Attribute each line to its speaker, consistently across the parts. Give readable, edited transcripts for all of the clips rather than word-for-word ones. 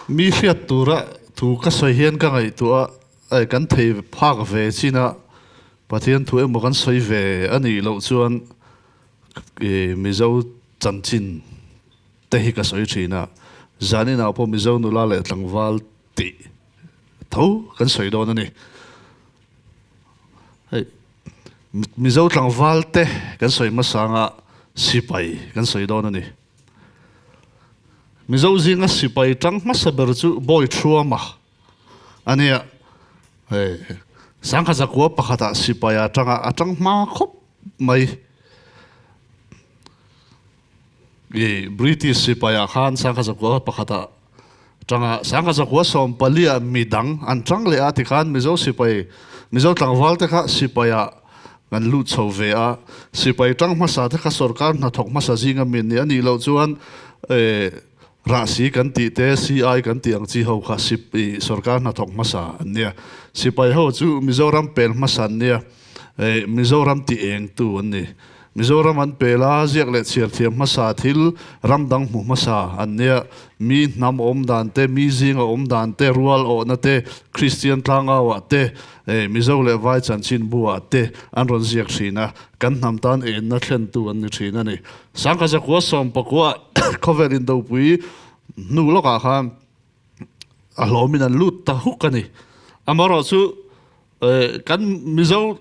Speaker 1: Mi hriat tura thu ka sawi hian ka ngaihtuah a, kan thei phak ve chin a, Pathian thu emaw kan sawi ve a nih loh chuan Mizo chanchin te hi ka sawi thin a, zaninah pawh Mizo nula leh tlangval tih tho kan sawi dawn a ni. Hei Mizo tlangval te kan sawi hmasa anga sipai kan sawi dawn a ni. Mizo zinga sipai tang hmasa ber chu Bawi Thuama a nia. Hei Sangha zakua pakhatah sipai a tanga a tang hma khawp mai. I British sipai ah khan Sangha zakua pakhatah tanga Sangha zakua 14 ah midang an tang leh a tikhan Mizo sipai Mizo tlangval te kha sipai ah kan lut chho ve a, sipai tang hmasa te kha sorkar hnathawk hmasa zinga min ni a nih loh chuan Rahsi kan tih te, CI kan tih ang chi ho kha sorkar hnathawk hmasa an nia. Sipai ho chu Mizoram pel hmasa an nia, Mizoram ti eng tu an ni. Mizoram an pel a, ziak leh chhiar thiam hmasa thil ram dang hmu hmasa an nia. Mi hnam awm dan te, mi zinga awm dan te, rual awhna te, Kristian tlangauah te, Mizo leh Vai chanchin buah te an rawn ziak thin a, kan hnam tan enna thlentu an ni thin a ni. Sangkazakua sawmpakua khawvel indopui hnu lawkah khan a hlawmin an lut ta huk a ni. Amaherawhchu kan Mizo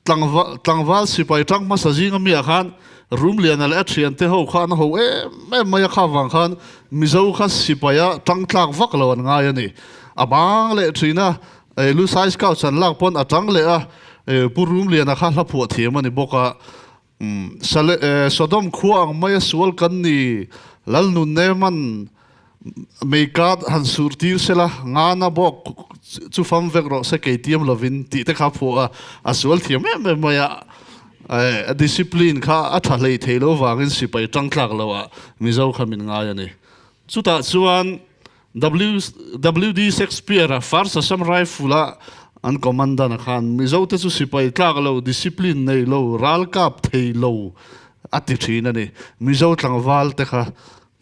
Speaker 1: tlangval sipai tang hmasa zinga miah khan Rumliana leh a thiante ho kha an ho em em mai a, kha vang khan Mizo kha sipaia tang tlak vak lo an ngai a ni. A bang leh thin a, Lusai Scouts an lak pawn a tang leh a, Pu Rumliana kha hla phuah thiam a ni bawk a. Sodom khua ang maia sual kan ni, Lalnun Neman meikat han sur tir sela, ngana bawk chu fam vek rawh se kei tiam lovin tih te kha phuah a, a sual thiam em em mai a, a discipline kha a tha hlei thei lo vangin sipai tang tlak lo ah Mizo kha min ngai a ni. Chutah chuan WD Shakespeare-a First Assam Rifle-a an commandant-a khan Mizote chu sipai tlak lo, discipline nei lo, ralkap thei lo a ti thin a ni. Mizo tlangval te kha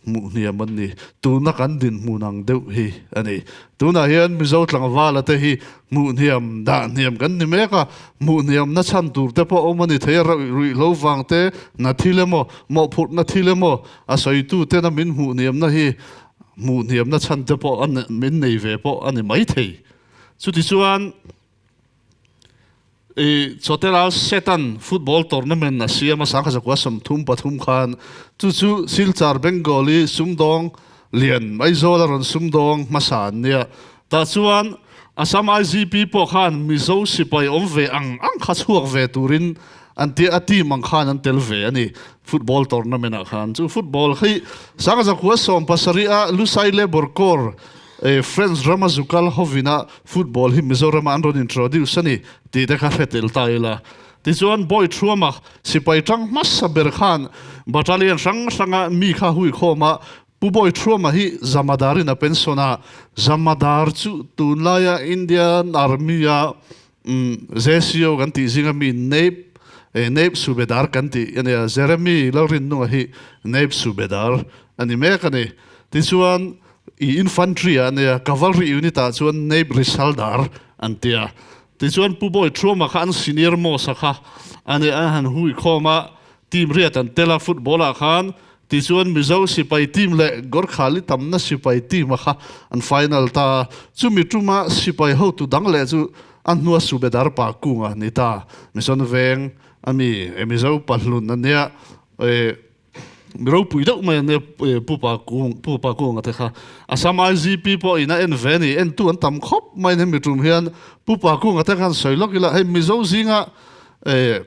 Speaker 1: hmuh hniam an ni. Tuna kan dinhmun ang deuh hi a ni. Tunah hian Mizo tlangvala te hi hmuh hniam, dah hniam kan ni mek a, hmuh hniamna chhan tur te pawh awm a ni thei a, ruihhlo vang te, na thil emaw, mawhphurhna thil emaw a sawitu tena min hmuh hniamna hi hmuh hniamna chhan te pawh min nei ve pawh a ni maithei. Chutichuan i Chotela Setan football tournament a siam a 1933 khan chu chu Silchar Bengali sumdawng lian Aizawl a rawn sumdawng hmasa an nia. Tah chuan Assam IGP pawh khan Mizo sipai awm ve ang ang kha chhuak ve turin an tia a team ang khan an tel ve a ni football tournament ah khan. Chu football hi 1970 a Lusai Labour Corps French rama zukal hovina football hi Mizoram ah an rawn introduce a ni tih te kha hre tel ta ila. Tichuan Bawi Thuama sipai tang hmasa ber khan battalion hrang hranga mi kha hui khawm a Pu Bawi Thuama hi Zamadar in a pension a, Zamadar chu tunlaia Indian Army a JCO kan tih zinga mi Naib Naib Subedar kan tih a nia, Jeremy Lalrinnunga hi Naib Subedar a ni mek a ni. Tichuan i Infantry ah a nia, Cavalry unit ah chuan Naib Risaldar an ti a. Tichuan Pu Bawi Thuama kha an senior most a kha a nia, an han hui khawm a, team riat an tel a football ah khan tichuan Mizo sipai team leh Gorkhali tamna sipai team a kha an final ta a, chumi tuma sipai hotu dang leh chu a hnua Subedar pa kunga ni ta Mission Veng ami Mizo pahlun a nia e mi ropui deuh mai a nia Pu Pa Kung Pu Pa Kunga te kha Assam IGP pawh in a en ve a ni entu an tam khawp mai hemi tum hian Pu Pa Kunga te khan sawi lawk ila hei Mizo zinga e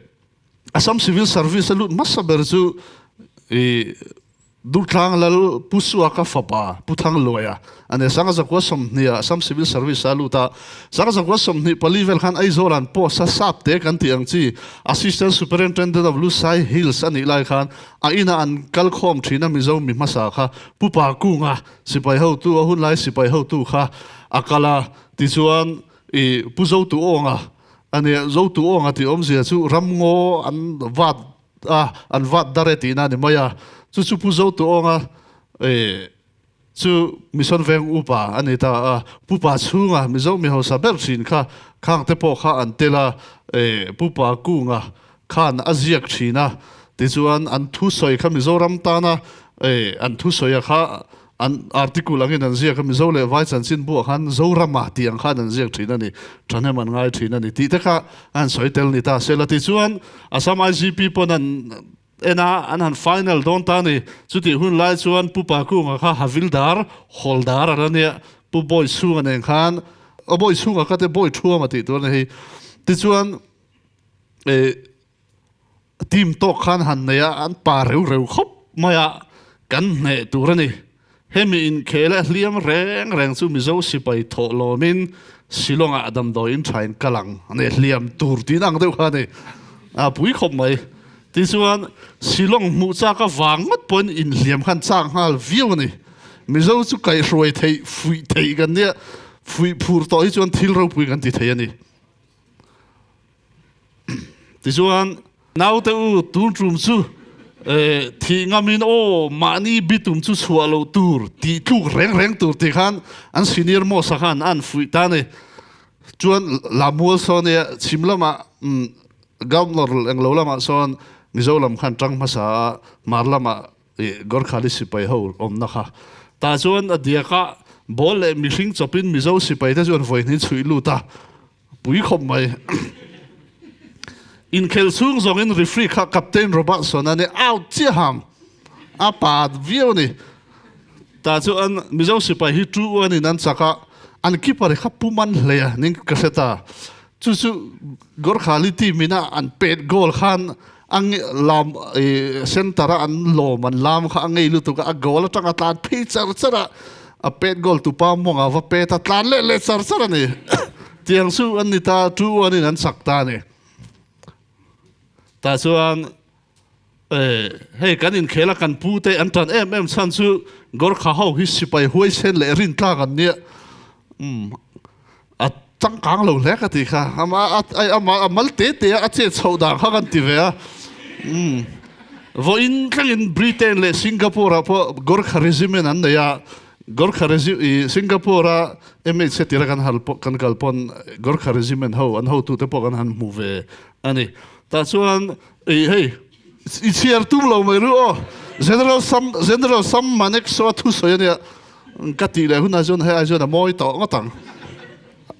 Speaker 1: Assam Civil Service a lut hmasa ber chu i Durtlang lal Pu Suaka fapa Pu Thangluaia a ni. 1920 ah Assam Civil Service a lut a, 1924 vel khan Aizawl an post a sap te kan tih ang chi Assistant Superintendent of Lusai Hills a nih lai khan a inah an kal khawm thin a Mizo mi hmasa kha Pu Pa Kunga sipai hotu a hunlai sipai hotu kha a kal a, tichuan i Pu Zotuawnga A nia, Zotu awnga tih awmzia chu ramngaw an vat a, an vat dar e tihna a ni mai a. Chu chu Pu Zotu awnga eh Chu Mission Veng upa a ni ta a, Pupa chhunga Mizo mi hausa ber thin kha khang te pawh kha an tel a, e Pupa Kunga khan a ziak thin a, tichuan an thusawi kha Mizoram tana e an thusawi a kha an article angin an ziak a, Mizo leh Vai chanchin buah khan Zorama tih ang khan an ziak thin a ni, thahnem an ngai thin a ni tih te kha an sawi tel ni ta sela. Tichuan Assam IGP pawn an En a, an han final dawn ta a ni. Chutih hun lai chuan Pu Pakunga kha Havildar, Hawldar a la nia, Pu Bawichhunga nen khan, aw Bawichhunga kha te Bawithuama tih tur a ni hei. Tichuan eh team tawk khan han nei a, an pa reu reu khawp mai a, kan hneh tur a ni. Hemi inkhel a hliam reng reng chu Mizo sipai thawh lawmin Shillong-ah damdawiin thain kal ang a ni, hliam tur tiin ang deuh kha a ni. A pui khawp mai. Tichuan, Shillong hmuh chak avang ngawt pawhin inhliam khan chak nghal viau a ni. Mizo chu kaihhruai theih, fuih theih kan nia, fuih phur tawh hi chuan thil ropui kan ti thei a ni. Tichuan, naute u, tun tum chu thih ngamin aw, mahni bitum chu chhuah loh tur, tih tluk reng reng tur tih khan an senior most ah khan an fuih ta a ni. Chuan Lamual sawn i chhim lamah Governor englo lamah sawn Mizo lam khan tang hmasa a, Hmar lamah i Gorkhali sipai ho awmna kha. Tah chuan a diakah ball leh mihring chawpin Mizo sipai te chuan vawiin chhuih lut a, Pui khawp mai. Inkhel chhung zawngin referee kha Captain Robertson a ni out chiah ham. A pa viau a ni. Tah chu an Mizo sipai hi 2-1 in an chak a, an keeper hi kha pum an hlei a ning ka hre ta. Chu chu Gorkhali team in a an pet goal khan a lam center a an lawm an lam kha a ngei lutuk a, a goal atanga tlan phei char char a, a pet goal tupa mawngah va pet a tlan leh leh char char a ni. Tiang chu an ni ta, 2-1 in an chak ta a ni. Tah chuan hei kan inkhel a kan pu te an tan em em chhan chu Gorkha ho hi sipai huaisen leh rintlak an nia. A changkang lo hle ka ti kha ama ama a mal te te a chet chhoh dan kha kan ti ve a umm vawiin thlengin Britain leh Singapore ah pawh Gorkha regiment an nei a Gorkha regi ih Singapore a MH tira kan hal pawh kan kal pawn Gorkha regiment ho an hotute pawh kan han hmu ve a ni tah chuan ih hei i chhiar tum lo mai ru aw General Sam General Sam Manekshaw a thusawi a nia Ka tih leh hunah chuan hei ai chuan a mawi tawh ngawt ang.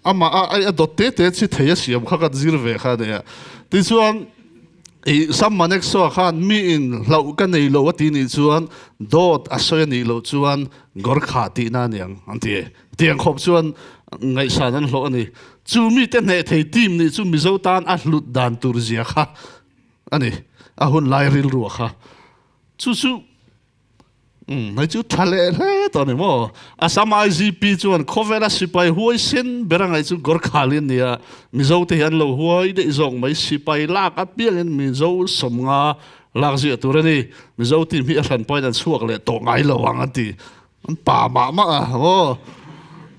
Speaker 1: Amah a ai a dawt te te chi thei a siam kha kan zir ve kha a nia. Tichuan i Sam Manekshaw khan mi in hlauh ka nei lo a ti nih chuan dawt a sawi a nih loh chuan Gorkha tihna a niang an ti. Tiang khawp chuan ngaihsan an hlawh a ni. Chu mite hneh thei team nih chu Mizo tan a hlut dan tur zia kha a ni. A hun lai rilru a kha. Chu chu Umm, hei chu tha leh hle tawh a ni maw? Assam IGP chuan khawvela sipai huai sen ber a ngaih chu Gorkhali an ni a, Mizo te hi an lo huai daih zawk mai, sipai lak apiangin Mizo sawmnga lak ziah tur a ni, Mizo team hi a hran pawhin an chhuak leh tawh ngai lo ang an ti, an pa mah mah a maw?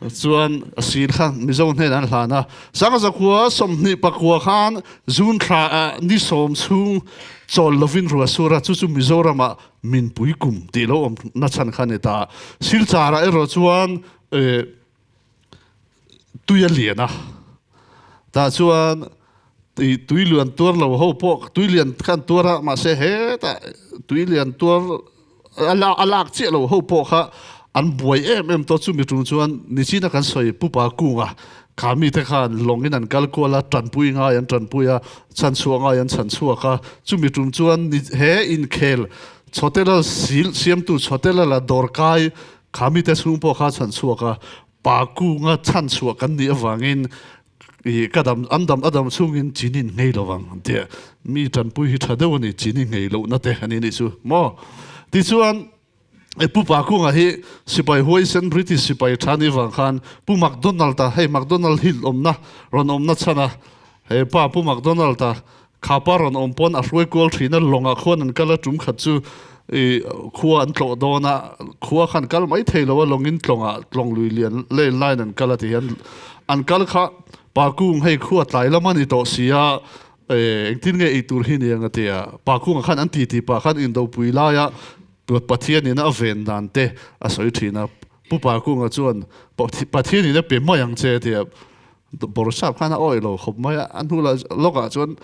Speaker 1: Chuan a sir kha Mizo hnenah an hlan a, Sangzakhua 29 khan June thla ah ni sawm chhung chawl lovin rua sur a, chu chu Mizoramah min pui kum tih lo awm na chhan kha a ni ta. Silchar ah erawh chuan tui a lian a, tah chuan tui lian tuar lo ho pawh tui lian khan tuar a, mahse hetah tui lian tuar a lak chiah lo ho pawh kha an buai em em tawh. Chumi tum chuan nichina kan sawi Pupa Kunga kha mite khan lawngin an kal kual a, tanpui ngai an tanpui a, chhanchhuah ngai an chhanchhuak a. Chumi tum chuan he inkhel Chhotelal sil siamtu Chhotelala dawrkai kha mite chhung pawh kha chhanchhuak a, Pa Kunga chhanchhuah kan nih avangin I ka dam an dam a dam chhungin chinin nghei lo vang an ti a, mi tanpui hi tha deuh a ni, chini nghei lohna te a ni nih chu maw. Tichuan e Pu Pakunga hi sipai huaisen British sipai tha ni vang khan Pu McDonald a hei McDonald Hill awmna rawn awmna chhan a, he pa Pu McDonald a kha pa rawn awm pawn a hruai kual thin a, lawngah khuan an kal a, tum khat chu i khua an tlawh dawn a, khua khan kal mai thei lo a, lawngin tlawngah tlawng lui lian lane line an kal a ti hian an kal kha Pakung hei khua tlai lam a ni tawh si a, engtin nge ei tur hi ni ang a ti a, Pakung ah khan an titi pah khan indopui laia Pathianin a ven dan te a sawi thin a. Pu Parkunga chuan Pathian in a pe mai ang che tia Bawrhsap khan a awih lo khawp mai a, a hnu lah lawkah chuan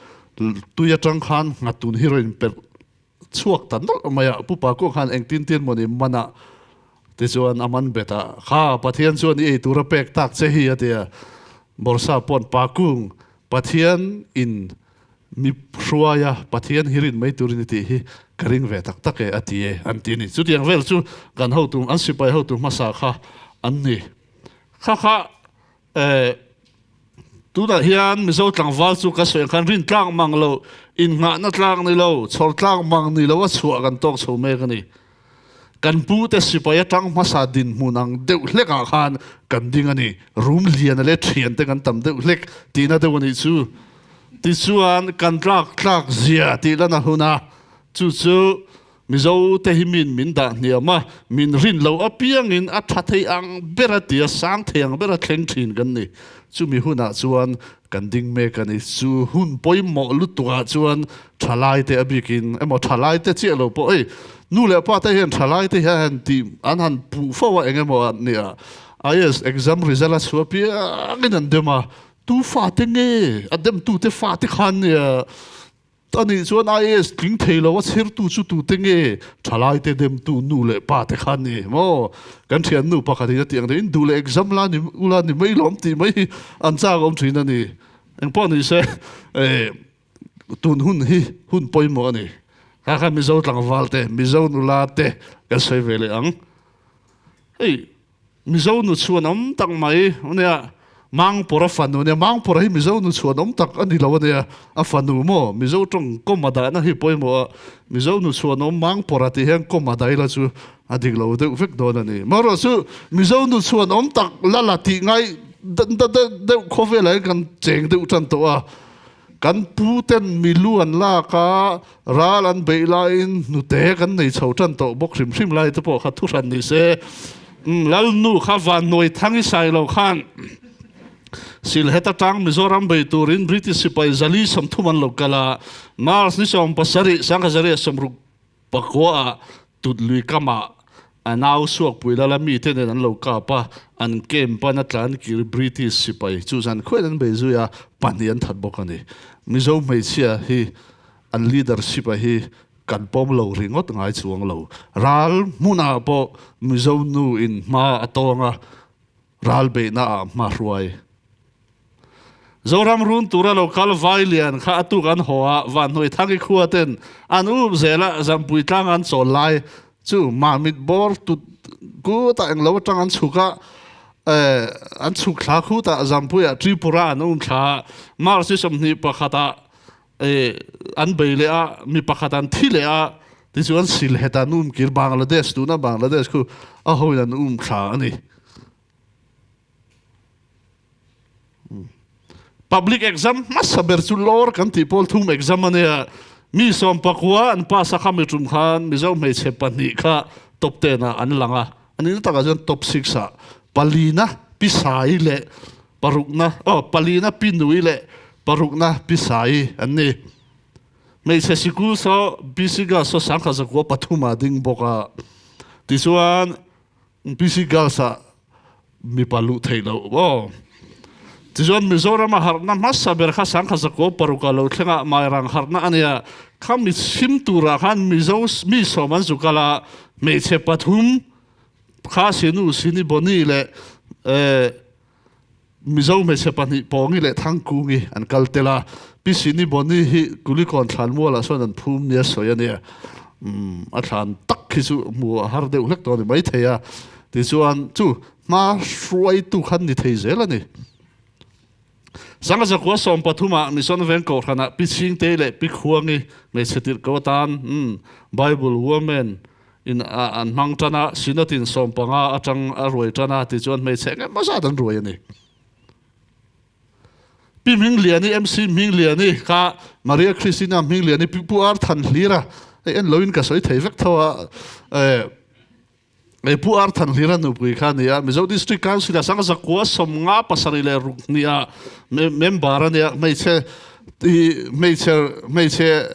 Speaker 1: tui atang khan nghatun hi rawn perh chhuak ta nawlh mai a, Pu Parkunga khan engtin tin mawni manah tichuan a man bet a, Kha Pathian chuan i ei tur a pek tak che hi a ti a, Bawrhsap paw'n Parkung Pathian in Mi hruaia Pathian hi rin mai turin i tih hi ka ring ve tak tak e a ti e an ti a ni. Chutiang vel chu kan hotu an sipai hotu hmasa kha an ni. Kha kha eh tunah hian Mizo tlangval chu ka sawi ang khan rin tlak mang lo, innghahna tlak ni lo, chhawr tlak mang ni lo a chhuah kan tawk chho mek a ni. Kan pute sipai atang hmasa dinhmun ang deuh hlekah khan kan ding a ni. Rum liana leh thiante kan tam deuh hlek tihna deuh a nih chu. Tichuan kan tlak tlak zia tih lan a hun a, chu chu Mizo te hi min min dah hniam a, min rin lo apiangin a tha thei ang ber a tia sang thei ang ber a thleng thin kan ni. Chumi hunah chuan kan ding mek a ni. Chu hun pawimawh lutukah chuan thalai te a bikin emaw thalai te chiah lo pawh hei nu leh pa te hian thalai te hian han tih an han puh fo a eng emaw an nia IAS exam result a chhuah piangin an dem a tu fa te nge a dem tu te fa te khan nia A nih chuan IAS tling thei lo a chhirtu chu tute nge? Thalaite demtu nu leh pa te kha ni maw? Kan thiannu pakhat in a tih ang deuhin duh leh exam la ni ula ni mai lawm tih mai hi an chak awm thin a ni. Engpawh ni se tun hun hi hun pawimawh a ni. Kha kha Mizo tlangval te, Mizo nula te kan sawi ve leh ang. Hei. Mizo nu chhuan awm tak mai ania, Mangpawra fanu ania, Mangpawra hi Mizo nu chhuan awm tak a ni lo ania, a fanu maw Mizo tawng kawm a dahna hi pawimawh a, Mizo nu chhuan awm Mangpawra tih hian kawm a daih la chu a dik lo deuh vek dawn a ni. Marawh chu Mizo nu chhuan awm tak la la tih ngai deuh khawvelah hian kan cheng deuh tan tawh a, kan pu ten milu an lak a, ral an beih laiin hnute kan nei chho tan tawh bawk hrim hrim lai te pawh kha thu hran ni se. Lalnu kha Vannuai Thangi Sailo khan Sylhet atang Mizoram bei turin British sipai zali 30 an lo kal a, March ni 17 1960 Pakua ah tut lui kamah a nau suakpui lala mite nen an lo kap a, an camp a na tlan kir British sipai chu zan khuain an bei zui a, pahnih an that bawk a ni. Mizo hmeichhia hi an leadership a hi kan pawm lo ringawt ngai chuang lo. Ral hmunah pawh Mizo nu in hma a tawng a, ral beihna ah hma hruai. Zoram run tura lo kal vai lian kha a tuk an haw a, Vanhnuai Thangi khua ten an up zel a, Zampui tlang an chawl lai chu Mamit bawr tut kutah englo atang an chhuk a, an chhuk thla khutah Zampuiah Tripura an um thla a, March ni 21 ah an bei leh a, mi pakhat an thi leh a, tichuan Sylhet an um kir Bangladesh tuna Bangladesh khu a hoin an um thla a ni. Public exam hmasa ber chu lawr kan tih pawl thum exam a nia. Mi 19 an pass a kha mi tum khan Mizo hmeichhe pahnih kha top 10 ah an lang a. A nihna takah chuan top 6 ah palina Pi Sai leh parukna aw palina Pi Nui leh parukna Pi Sai an ni. Hmeichhe sikul saw BC Girls saw 1903 ah ding bawk a. Tichuan BC Girls ah mipa luh theih loh aw. Tichuan Mizoram a harhna hmasa ber kha 1906 ah lo thleng a, Mairang harhna a nia. Kha mi chhim turah khan Mizo mi sawm an zu kal a, hmeichhe pathum kha Sinu, Sini Boni leh Mizo hmeichhe pahnih Pawngi leh Thangkungi an kal tel a, Pi Sini Boni hi Kulikawn thlanmualah sawn an phum nia sawi a nia. Umm a thlan tak khi chu hmu a har deuh hlek tawh a ni maithei a, tichuan chu hma hruaitu khan ni thei zel a ni. 1913 ah Mission Veng Kohhranah Pi Chhingtei leh Pi Khuangi hmeichhe tirh ko atan umm Bible Women In an hmang tan a, Synod in 15 atang a ruai tan a tichuan hmeichhe eng emaw zat an ruai a ni. Pi Hmingliani, MC Hmingliani kha Maria Christina Hmingliani Pi Pu Ar Than Hlir a, hei en loin ka sawi thei vek tho a, eh Pu Ar Than Hlir a nupui kha a ni a, Mizo District Council a 1976 nia member a nia, hmeichhe hmeichhe hmeichhe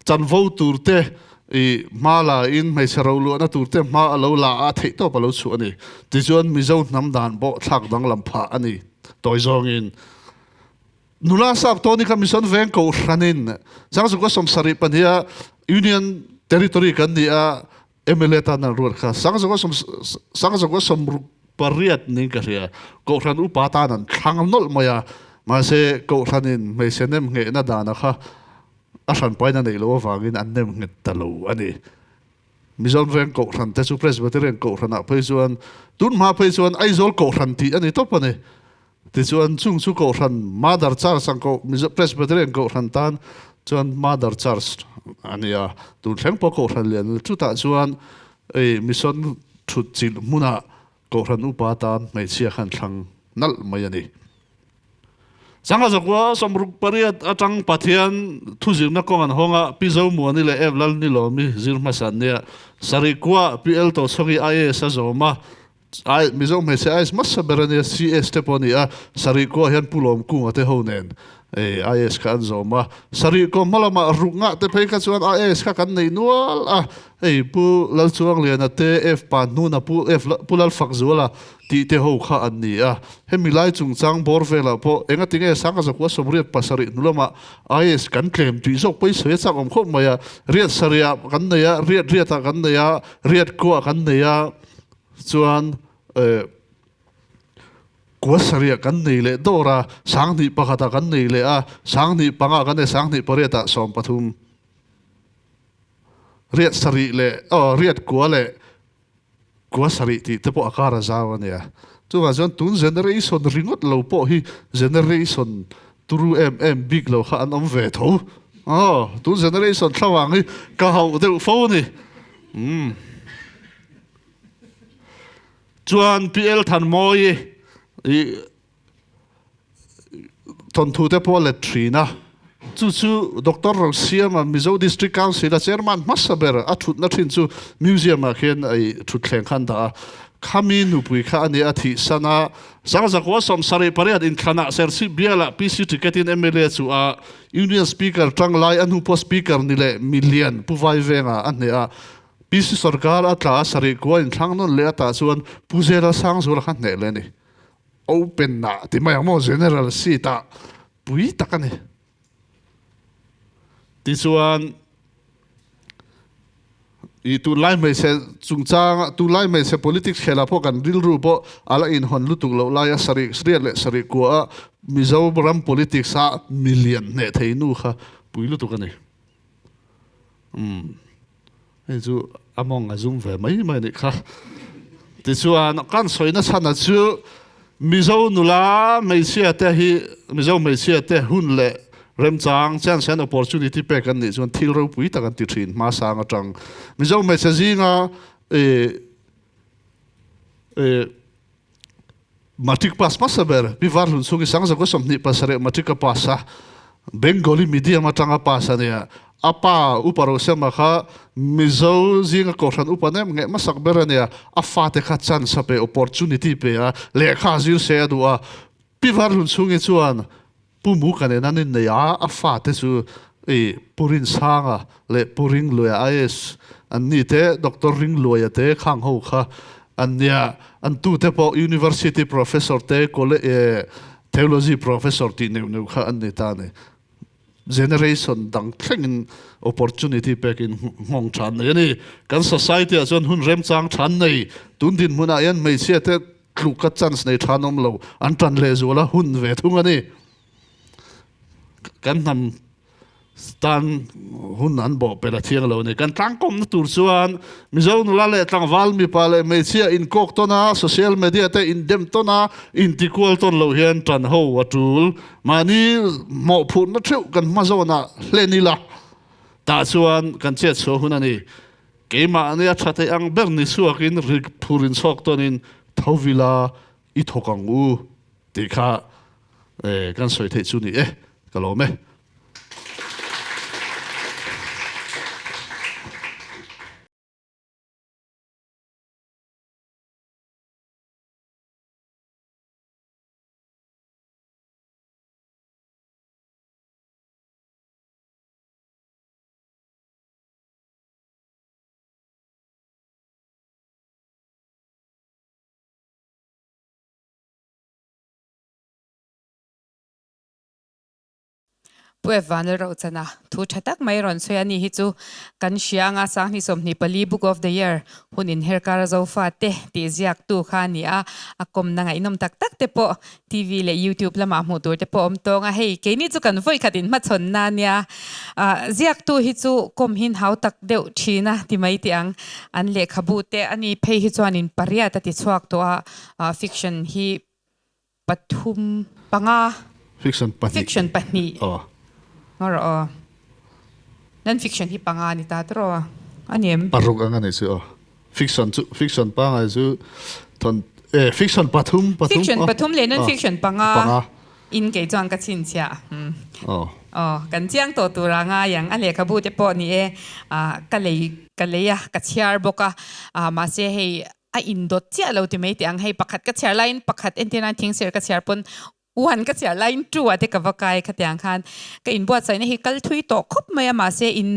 Speaker 1: chanvo tur te. I hma la in hmeichhe ro luahna tur te hma a lo la a, theih tawp a lo chhuah a ni. Tichuan Mizo hnam dan pawh thlak danglam phah a ni tawi zawngin. Nula sap tawn hi kha Mission Veng Kohhranin Sangzungkaw 72 a Union Territory kan ni a, mla tan an ruat kha Sangzungkaw Sangzungkaw 68 niin ka hria. Kohhran upa tan an thlang nawlh mai a, mahse Kohhranin hmeichhe nem nghehna dana kha a hranpaina neih loh avangin an nem nghet ta lo a ni. Mizoram Veng Kohhran te chu Presbyterian Kohhranah phei chuan tun hma phei chuan Aizawl Kohhran tih a ni tawp a ni. Tichuan chung chu Kohhran Mother Church ang koh Mizo Presbyterian Kohhran tan chuan Mother Church a ni a. Tun thleng pawh Kohhran lian chutah chuan ei Mission thut chilh hmunah Kohhran upa tan hmeichhia khan thlang nalh mai a ni. Sangha zakua 68 atang Pathian thuzirna kawng an hawng a, Pi Zomuani leh Ev Lalnilawmi zir hmasa an nia. Sarih kua Pi El Tochhawki IAS a zawm a, I Mizo hmeichhe IAS hmasa ber a nia, CS te pawh a ni a, sarih kua hian Pu Lawmkunga te ho nen IAS kha an zawm a. Sarih kua hma lamah ruk ngah te phei kha chuan IAS kha kan nei nual a, hei Pu Lalchuangliana te, F Panhnuna, Pu F Pu Lalfakzuala tih te ho kha an ni a. Hemi lai chungchang bawr velah pawh engati nge Sangha zakua 87 hnu lamah IAS kan tlem tih zawk pawhin sawi a chak awm khawp mai a. Riat sarihah kan nei a, riat riatah kan nei a, riat kuah kan nei a, chuan kua sarihah kan nei leh dawr a, sanghnih pakhatah kan nei leh a, sanghnih pangah kan nei, sanghnih pariatah 13. Riat sarih leh aw riat kua leh kua sarih tih te pawh a kar a zau a nia. Chuvang chuan tun generation ringawt lo pawh hi generation turu em em bik lo kha an awm ve tho. Aw tun generation thlavang hi ka hauh deuh fo a ni. Umm. Chuan PL Thanmawii i thawnthu te pawh a let thin a, chu chu Doctor Rosiama Mizo District Council a chairman hmasa ber a thutna thin chu museum ah khian ei thutthleng khan dah a, khami nupui kha a nia a thih san a, Sangzakua 78 inthlanah Serchhip bialah PC ticket in mla chu a Union Speaker tanglai a hnu pawh Speaker ni leh milian Pu Vaivenga a hneh a, PC sarkar a tla a sarih kua inthlang nawn leh atah chuan Pu Zela Sangzula kha hneh leh a ni. Open ah ti mai ang maw general seat ah pui tak a ni. Tichuan i tunlai hmeichhe chungchang tunlai hmeichhe politics khelah pawh kan rilru pawh a la inhawn lutuk loh lai a sarih riat leh sarih kua a Mizoram politics a milian hneh thei nu kha pui lutuk a ni. Umm hei chu a mawng a zum ve mai mai a nih kha. Tichuan kan sawi nachhan chu Mizo nula hmeichhia te hi Mizo hmeichhia te hun leh remchang chance and opportunity pek an nih chuan thil ropui tak an ti thin hmasang atang. Mizo hmeichhe zinga ih ih Matric pass hmasa ber Pi Varhlun chhungi Sangzakua 27 Matric a pass a, Bengali medium atanga pass a nia. A pa Upa Rosema kha Mizo zinga Kohhran upa nem ngeh hmasak ber a nia. A fate kha chance a pe, opportunity pe a, lehkha zir se a duh a. Pi Varhlun chhungi chuan Pu Muka nen an innei a, a fate chu i Pu Rinsanga leh Pu Ringluaia IAS an ni te, Doctor Ringluaia te khang ho kha an nia. An tute pawh University Professor te, Theology Professor tih neuh neuh kha an ni ta a ni. Generation dang thlengin opportunity pekin nghawng tha an nei a ni. Kan society ah chuan hun remchang tha an nei. Tun dinhmunah hian hmeichhia te Tluk a chance nei tha an awm lo, an tan lehzual a hun ve thung a ni. Kan hnam tan hun an bawh pel a thiang lo a ni. Kan tlangkawmna tur chuan Mizo nula leh tlangval mipa leh hmeichhia inkawk tawn a, social media te indem tawn a, intikual tawn lo hian tan ho a tul. Mahni mawhphurhna theuh kan hma zawnah hlen ila, tah chuan kan chetchhuah hun a ni. Keimahni a tha thei ang ber ni chhuakin rik phur in chhawk tawnin tho vila i thawk ang u tih kha kan sawi theih chu ni e, ka lawm e.
Speaker 2: Pu F Vanlalrochana thu tha tak mai rawn sawi a ni hi chu kan hria anga Sanghni 24 Book of the Year hun inher kar a Zofa te tih ziaktu kha a ni a, a kawmna ngaihnawm tak tak te pawh TV leh YouTube lamah hmuh tur te pawh a awm tawng a, hei keini chu kan vawi khat inhmachhawnna a nia. Ziaktu hi chu kawm hin hau tak deuh thin a ti mai tih ang, an lehkhabu te a ni phei hi chuanin pariat a ti chhuak tawh a, fiction hi pathum panga
Speaker 1: fiction pahnih
Speaker 2: fiction pahnih
Speaker 1: aw
Speaker 2: ngaw rawh aw non fiction hi panga ni ta tawh a ni em
Speaker 1: paruk ang a ni chu aw fiction chu fiction pangai chu thon eh fiction pathum pathum
Speaker 2: fiction pathum leh non fiction panga
Speaker 1: panga
Speaker 2: in kei chuan ka chhinchhiah
Speaker 1: aw
Speaker 2: aw kan chiang tawh tur a ngai ang a lehkhabu te pawh ni e ka lei ka lei a ka chhiar bawk a mahse hei a indawt chiah lo ti mai teh ang hei pakhat ka chhiar laiin pakhat entir nan thingser ka chhiar pawn one ka chhiar laiin two ah te ka va kai khatiang khan ka inbuatsaihna hi kal thui tawh khawp mai a mahse in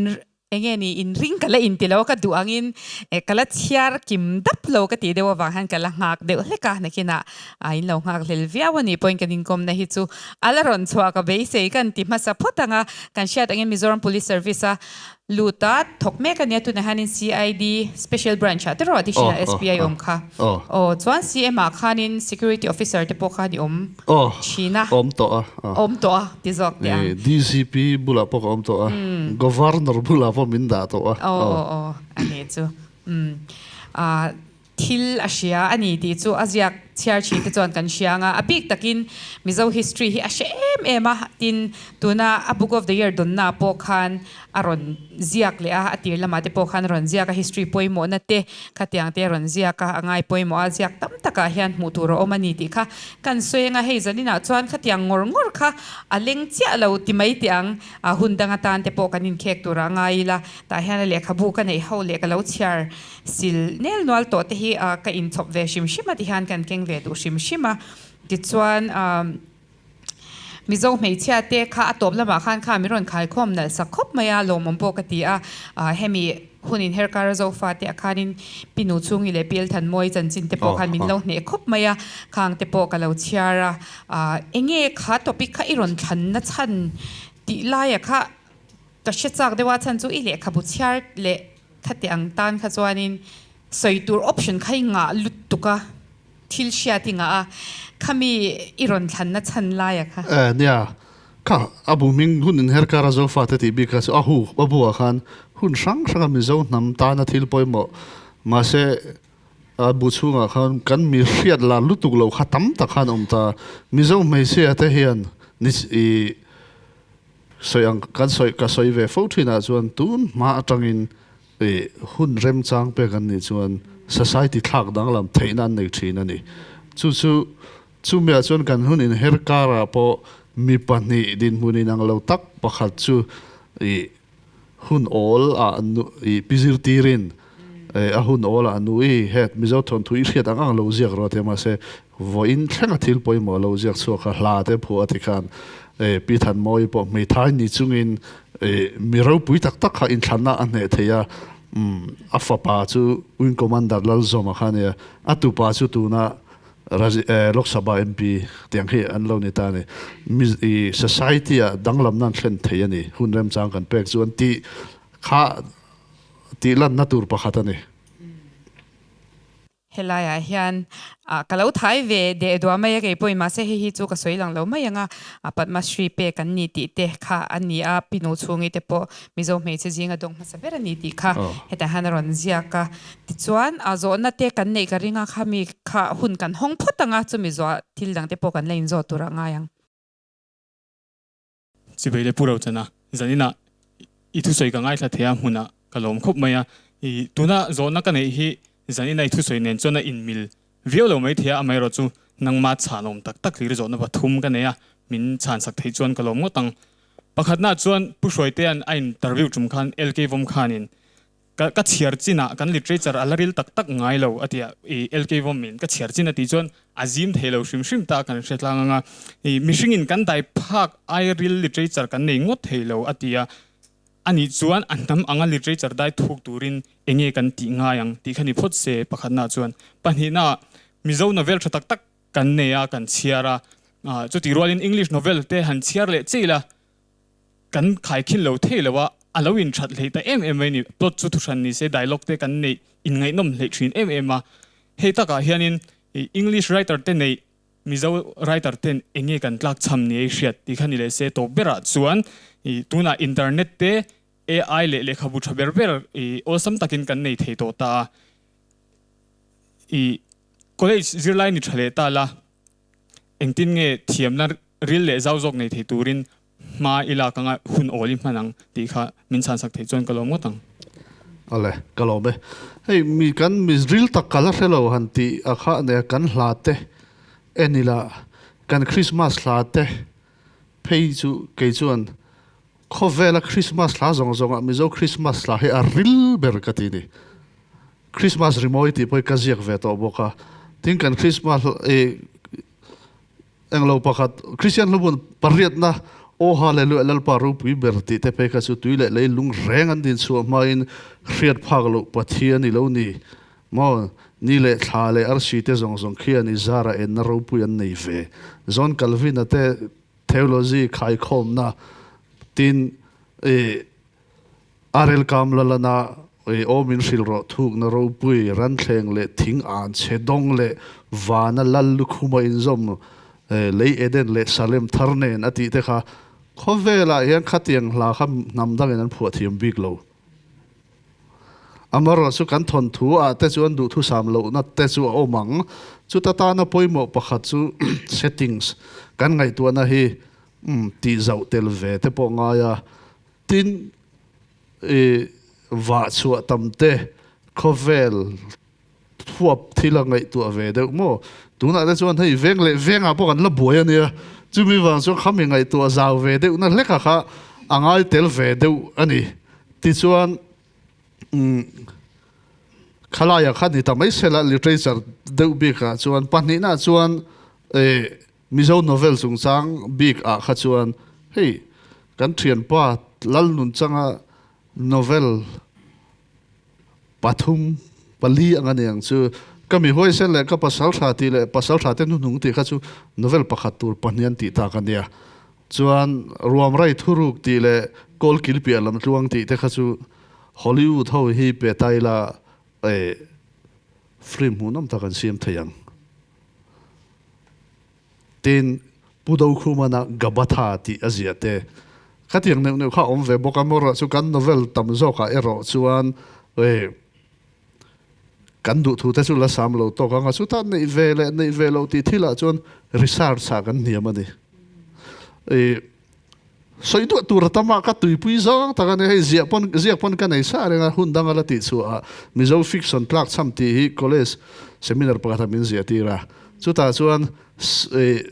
Speaker 2: enge ni inring ka la inti lo a ka duh angin eh ka la chhiar kim dap lo ka tih deuh avang hian ka la nghak deuh hlek a nakinah a in lo nghak hlel viau a nih pawhin kan inkawmna hi chu a la rawn chhuah ka beisei kan ti hmasa phawt ang a kan hriat angin Mizoram Police Service a Lut a thawk mek a nia tunah hianin CID Special Branch ah te rawh Additional SP a i awm kha. Aw chuan CM ah khanin Security Officer te pawh khan i awm thin a.
Speaker 1: Awm tawh a.
Speaker 2: Awm tawh a ti zawk teh ang.
Speaker 1: DCP bulah pawh ka awm tawh a. Governor bulah pawh min dah tawh a.
Speaker 2: Aw aw aw a nih chu. Thil a hria a ni tih chu a ziak chhiar thin te chuan kan hria ang a, a bik takin Mizo history hi a hre em em a, tin tuna a Book of the Year dawnna pawh khan a rawn ziak leh a, a tir lamah te pawh khan a rawn ziak a, history pawimawhna te khatiang te a rawn ziak a, a ngai pawimawh a, ziak tam takah hian hmuh tur a awm a ni tih kha kan sawi ang a, hei zaninah chuan khatiang ngawr ngawr kha a leng chiah lo ti mai teh ang, a hun dang atan te pawh kan inkhek tur a ngai ila, tah hian a lehkhabu ka neih ho leh ka lo chhiar Sil nel nual tawh te hi ka inchhawp ve hrim hrim a tihian kan keng ve duh hrim hrim a. Tichuan Mizo hmeichhia te kha a tawp lamah khan kha min rawn khaikhawm nalh sak khawp mai a, lawmawm pawh ka ti a. Hemi hunin herkar Zofa te ah khanin Pi Nu Chhungi leh Pi Elthanmawii chanchin te pawh khan min lo hneh khawp mai a, khang te pawh ka lo chhiar a. Enge kha topic kha i rawn thlanna chhan tih laia kha Ka hre chak deuh a chhan chu i lehkhabu chhiar leh khati ang tan kha chuanin sawi tur option kha i ngah lutuk a, thil hriat i ngah a, khami i rawn thlanna chhan laia kha.
Speaker 1: Eh nia, kha a bu hming hun inher kar a Zofa te tih bik kha chu a hu a bu ah khan hun hrang hrang a Mizo hnam tana thil pawimawh mahse a bu chhungah khan kan mi hriat lar lutuk lo kha tam tak khan a awm ta, Mizo hmeichhia te hian ni i Sawi ang kan sawi ka sawi ve fo thinah chuan tun hma atangin ih hun remchang pek an nih chuan society thlak danglam theihna an nei thin a ni. Chu chu chumiah chuan kan hun inher karah pawh mi pahnih dinhmun inang lo tak pakhat chu ih hun awl ah ih pi zirtirin a hun awl ah nu i het Mizo thawnthu i hriat ang ang lo ziak rawh tia mahse vawiin thlenga thil pawimawh lo ziak chhuak kha hla te phuah a ti khan Pi Thanmawii pawh hmeithai ni chungin mi ropui tak tak kha inthlanna a hneh thei a, a fapa chu Wing Commander Lalzawma kha a nia, a tupa chu tuna Lok Sabha MP tiang hi an lo ni ta a ni. Mi society ah danglamna an thlen thei a ni, hun remchang kan pek chuan tih kha tih lanna tur pakhat a ni.
Speaker 2: Helaiah hian ka lo thai ve deh duah mai a kei pawhin mahse hei hi chu ka sawi lang lo mai ang a, Padma Shri pek an ni tih te kha a ni a, Pi Nu Chhungi te pawh Mizo hmeichhe zinga dawng hmasa ber a ni tih kha hetah hian a rawn ziak a. Tichuan zawhna te kan neih ka ring a, khami kha hun kan hawng phawt ang a, chumi zawh thil dang te pawh kan la inzawt tur a ngai ang.
Speaker 3: Chivei leh Pu Rochana, zaninah i thusawi ka ngaithla thei a, hmunah ka lawm khawp mai a. I tuna zawhna ka neih hi zanina i thusawi nen chuan a inmil viau lo mai thei a, amaherawhchu nangma chhanawm tak tak hlir zawhna pathum ka nei a, min chhansak theih chuan ka lawm ngawt ang. Pakhatnaah chuan Pu Hruaitea'n a interview tum khan LK Vawm khanin Ka ka chhiar chinah kan literature a la ril tak tak ngai lo a ti a, i LK Vawmin ka chhiar chin a tih chuan a zim thei lo hrim hrim ta kan hre tlang ang a, i mihringin kan dai phak ai ril literature kan nei ngawt thei lo a ti a, anih chuan a hnam anga literature dai thuk turin enge kan tih ngai ang tih kha ni phawt se pakhatnaah chuan. Pahnihnaah Mizo novel tha tak tak kan nei a, kan chhiar a, chutih rualin English novel te han chhiar leh chiah ila. Kan khaikhin lo thei lo a, a lo inthat hleih ta em em mai ni. Plot chu thuhran ni se dialogue te kan neih inngaihnawm hleih thin em em a. Hei takah hianin English writer te neih Mizo writer ten enge kan tlak chham ni ei hriat tih kha ni leh se tawp berah chuan tunah internet te AI leh lehkhabu tha ber ber awlsam takin kan nei thei tawh ta a. I college zirlai ni tha leh ta la engtin nge thiamna ril leh zau zawk nei thei turin hma i lak anga hun awl i hman ang tih kha min chhansak theih chuan ka lawm ngawt ang.
Speaker 1: Awle, ka lawm e. Hei mi kan mi ril tak ka la hre lo han tih a kha ania kan hla te en ila kan Christmas hla te phei chu kei chuan khawvela Christmas hla zawng zawngah Mizo Christmas hla hi a ril ber ka ti ni. Christmas rimawi tih pawh hi ka ziak ve tawh bawk a, tin kan Christmas i englo pakhat Christian hlubun pariatna Aw Hallelujah Lalpa ropui ber tih te phei kha chu tui leh lei lung reng an din chhuah hmain hriat phak loh Pathian i lo ni maw ni leh thla leh arsi te zawng zawng khian i zara enna ropui an nei ve John Calvin-a te theology khaikhawmna tin i Arel kam lalana i aw min hrilh rawh thukna ropui ranthleng leh thing an chhe dawng leh vana lal lukhuma inzawm lei Eden leh Salem thar nen a tih te kha khawvelah hian khatiang hla kha hnam dangin an phuah thiam bik lo. Amaherawh chu kan thawnthu ah te chuan duhthusam lohna te chu a awm ang. Chuta tana pawimawh pakhat chu settings kan ngaihtuahna hi tih zauh tel ve te pawh ngai a. Tin, i vah chhuah tam te khawvel huap thil a ngaihtuah ve deuh maw? Tunah te chuan hei veng leh vengah pawh kan la buai a nia, chumi vang chuan khami ngaihtuah zau ve deuhna hleka kha a ngai tel ve deuh a ni. Tichuan, umm, khalaiah kha ni ta mai sela literature deuh bikah chuan pahnihnaah chuan eh, Mizo novel chungchang bik ah kha chuan hei kan thianpa Lalnunchanga novel pathum pali ang a ni ang chu. Ka mi huaisen leh ka pasal tha tih leh pasal tha te hnuhnung tih kha chu novel pakhat tur pahnih an tih tak a nia. Chuan Ruamrai Thuruk tih leh Kawlkil Piah Lam Tluang tih te kha chu Hollywood ho hi pe ta ila eh film hmuhnawm tak an siam thei ang. Tin, Pu Dokhumana Gabatha tih a ziah te. Khatiang neuh neuh kha a awm ve bawk a, amaherawh chu kan novel tam zawkah erawh chuan eh kan duhthu te chu la sam lo tawk ang a, chutah neih ve leh neih ve loh tih thilah chuan research ah kan hniam a ni. Eh Sawi duah tur a tam a, ka tuipui zawng tak a ni. Hei ziah pawn ziak pawn ka nei sa reng a, hun danga la tih chhuah ah Mizo fiction tlak chham tih hi college seminar pakhat ah min ziah tir a. Chutah chuan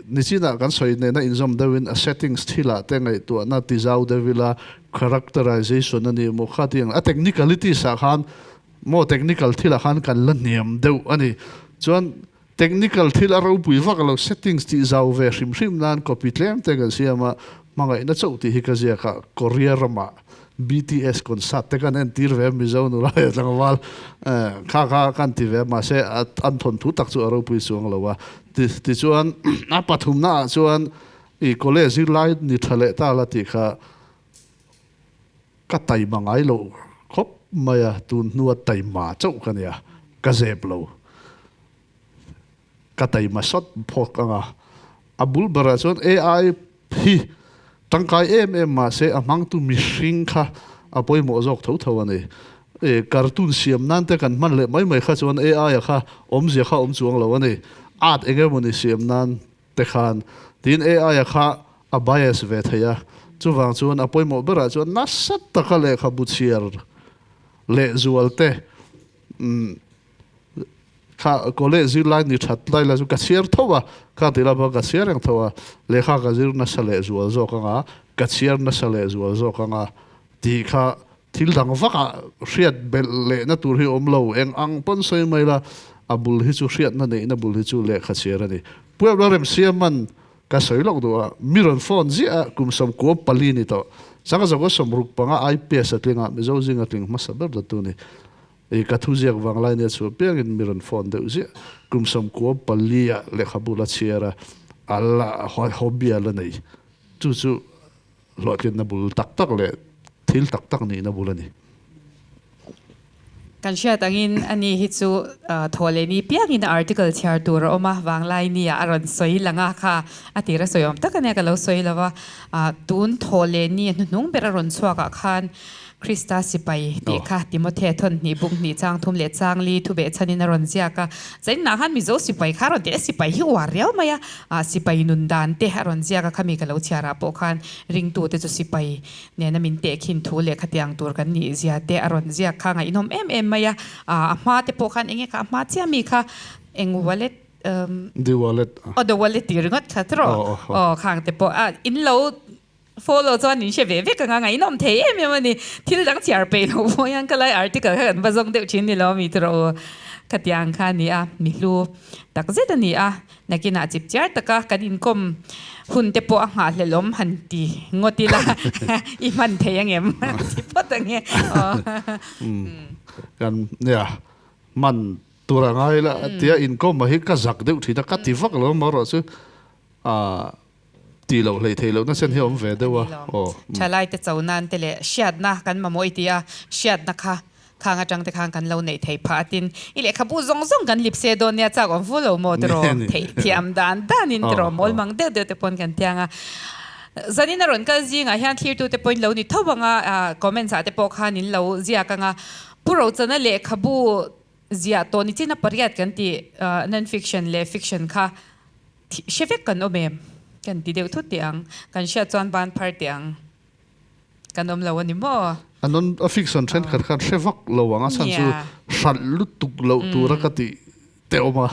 Speaker 1: nichinah kan sawi nena inzawm deuhin a settings thilah te ngaihtuahna ti zau deuh ila characterization a ni maw kha tih ang a technicalities ah khan maw technical thilah khan kan la hniam deuh a ni. Chuan Technical thil a ropui vak lo, settings tih zau ve hrim hrim nan copy tlem te kan siam a, hmangaihna chauh tih hi ka ziak a, Korea ramah BTS concert te kan entir ve a, Mizo nula leh tlangval kha kha kan ti ve a, mahse an thawnthu tak chu a ropui chuang lo a, tichuan a pathumna ah chuan i college zirlai ni tha leh ta la tih kha ka taima ngai lo khawp mai a, tun hnua taima chauh ka nia, ka zep lo. Ka taima sawt phawk ang a, a bul berah chuan AI hi tangkai em em mahse a hmangtu mihring kha a pawimawh zawk tho tho a ni. E, cartoon siam nan te kan hman leh mai mai kha chuan AI-a kha awmzia kha awm chuang lo a ni. Art eng emawni siam nan te khan tiin AI-a kha a bias ve thei a, chuvang chuan a pawimawh berah chuan nasa taka lehkhabu chhiar lehzual te kha college zirlai ni that lai la chu ka chhiar tho a, kha ti lama ka chhiar reng tho a, lehkha ka zir nasa lehzual zawk anga ka chhiar nasa lehzual zawk anga tih kha thil dang vakah hriat belh lehna tur hi awm lo, eng ang pawn sawi mai la, a bul hi chu hriatna neihna bul hi chu lehkha chhiar a ni. Puebla Remsiaman ka sawi lawk duh a, mi rawn phone ziah a, kum 14 ni tawh, sanga zaw 65 IPS a tling a, Mizo zinga tling hmasa ber la tu ni. I ka thu ziak vang lai nia chu apiangin mi rawn phone deuh ziah, kum 94 ah lehkhabu la chhiar a, a la hobby a la nei, chu chu. hlawhtlinna bul tak tak leh thil tak tak nihna bul a ni.
Speaker 2: Kan hriat angin ani hi chu Thawhlehni piangin a article chhiar tur a awm a, Vanglaini ah a rawn sawi lang a, kha a tir a sawi awm tak ania ka lo sawi lo va, tun Thawhlehni a hnuhnung ber a rawn chhuak ah khan Krista sipai tih kha Timothea thawn hnih buk hnih chang thum leh chang li thu beh chhanin a rawn ziak a, zainah khan Mizo sipai kha a rawn ti a, sipai hi uar riau mai a, sipai nun dan te a rawn ziak a, khami ka lo chhiar ah pawh khan ringtute chu sipai nena min tehkhin thu leh khatiang tur kan nih zia te a rawn ziak kha ngaihnawm em em mai a, a hma te pawh khan enge kha a hma chiah mi kha eng wallet
Speaker 1: umm The wallet
Speaker 2: aw the wallet tih ringawt kha tiraw aw khang te pawh a in lo follow chuan in hre ve vek anga ngaihnawm thei em em a ni thil dang chhiar peih loh pawh hian ka lai article kha kan va zawng deuh thin ni lo mi tiraw aw khatiang kha a ni a mi hlu tak zet a ni a. Nakinah chip chiar taka kan inkawm hun te pawh a nghahhlelh awm han ti ngawt ila i hman thei angem ti phawt ange aw.
Speaker 1: Kan nia hman tur a ngai la tia inkawm hi ka zak deuh thin a ka ti vak lo marawh chu tih loh hleih theih lohna sen hi a awm ve deuh a aw.
Speaker 2: Thalai te cho nan te leh hriatna kan mamawh i ti a, hriatna kha khang atang te khan kan lo neih theih phah a tin i lehkhabu zawng zawng kan lip se dawn nia chak awm fu lo maw tiraw theih thiam dan dan in tiraw mawl mang deuh deuh te pawn kan tiang a. Zanin a rawn kal zingah hian thlirtu te pawhin lo ni tho ang a, comments ah te pawh khan in lo ziak ang a, Pu Rochana lehkhabu ziah tawh ni chin a pariat kan tih non-fiction leh fiction kha Hre vek kan awm em? Kan ti deuh thut teh ang. Kan hriat chuan ban phar teh ang. Kan awm lo a ni maw?
Speaker 1: A non a fiction thenkhat khan hre vak lo ang a chhan chu hralh lutuk loh tura ka tih teh awm a.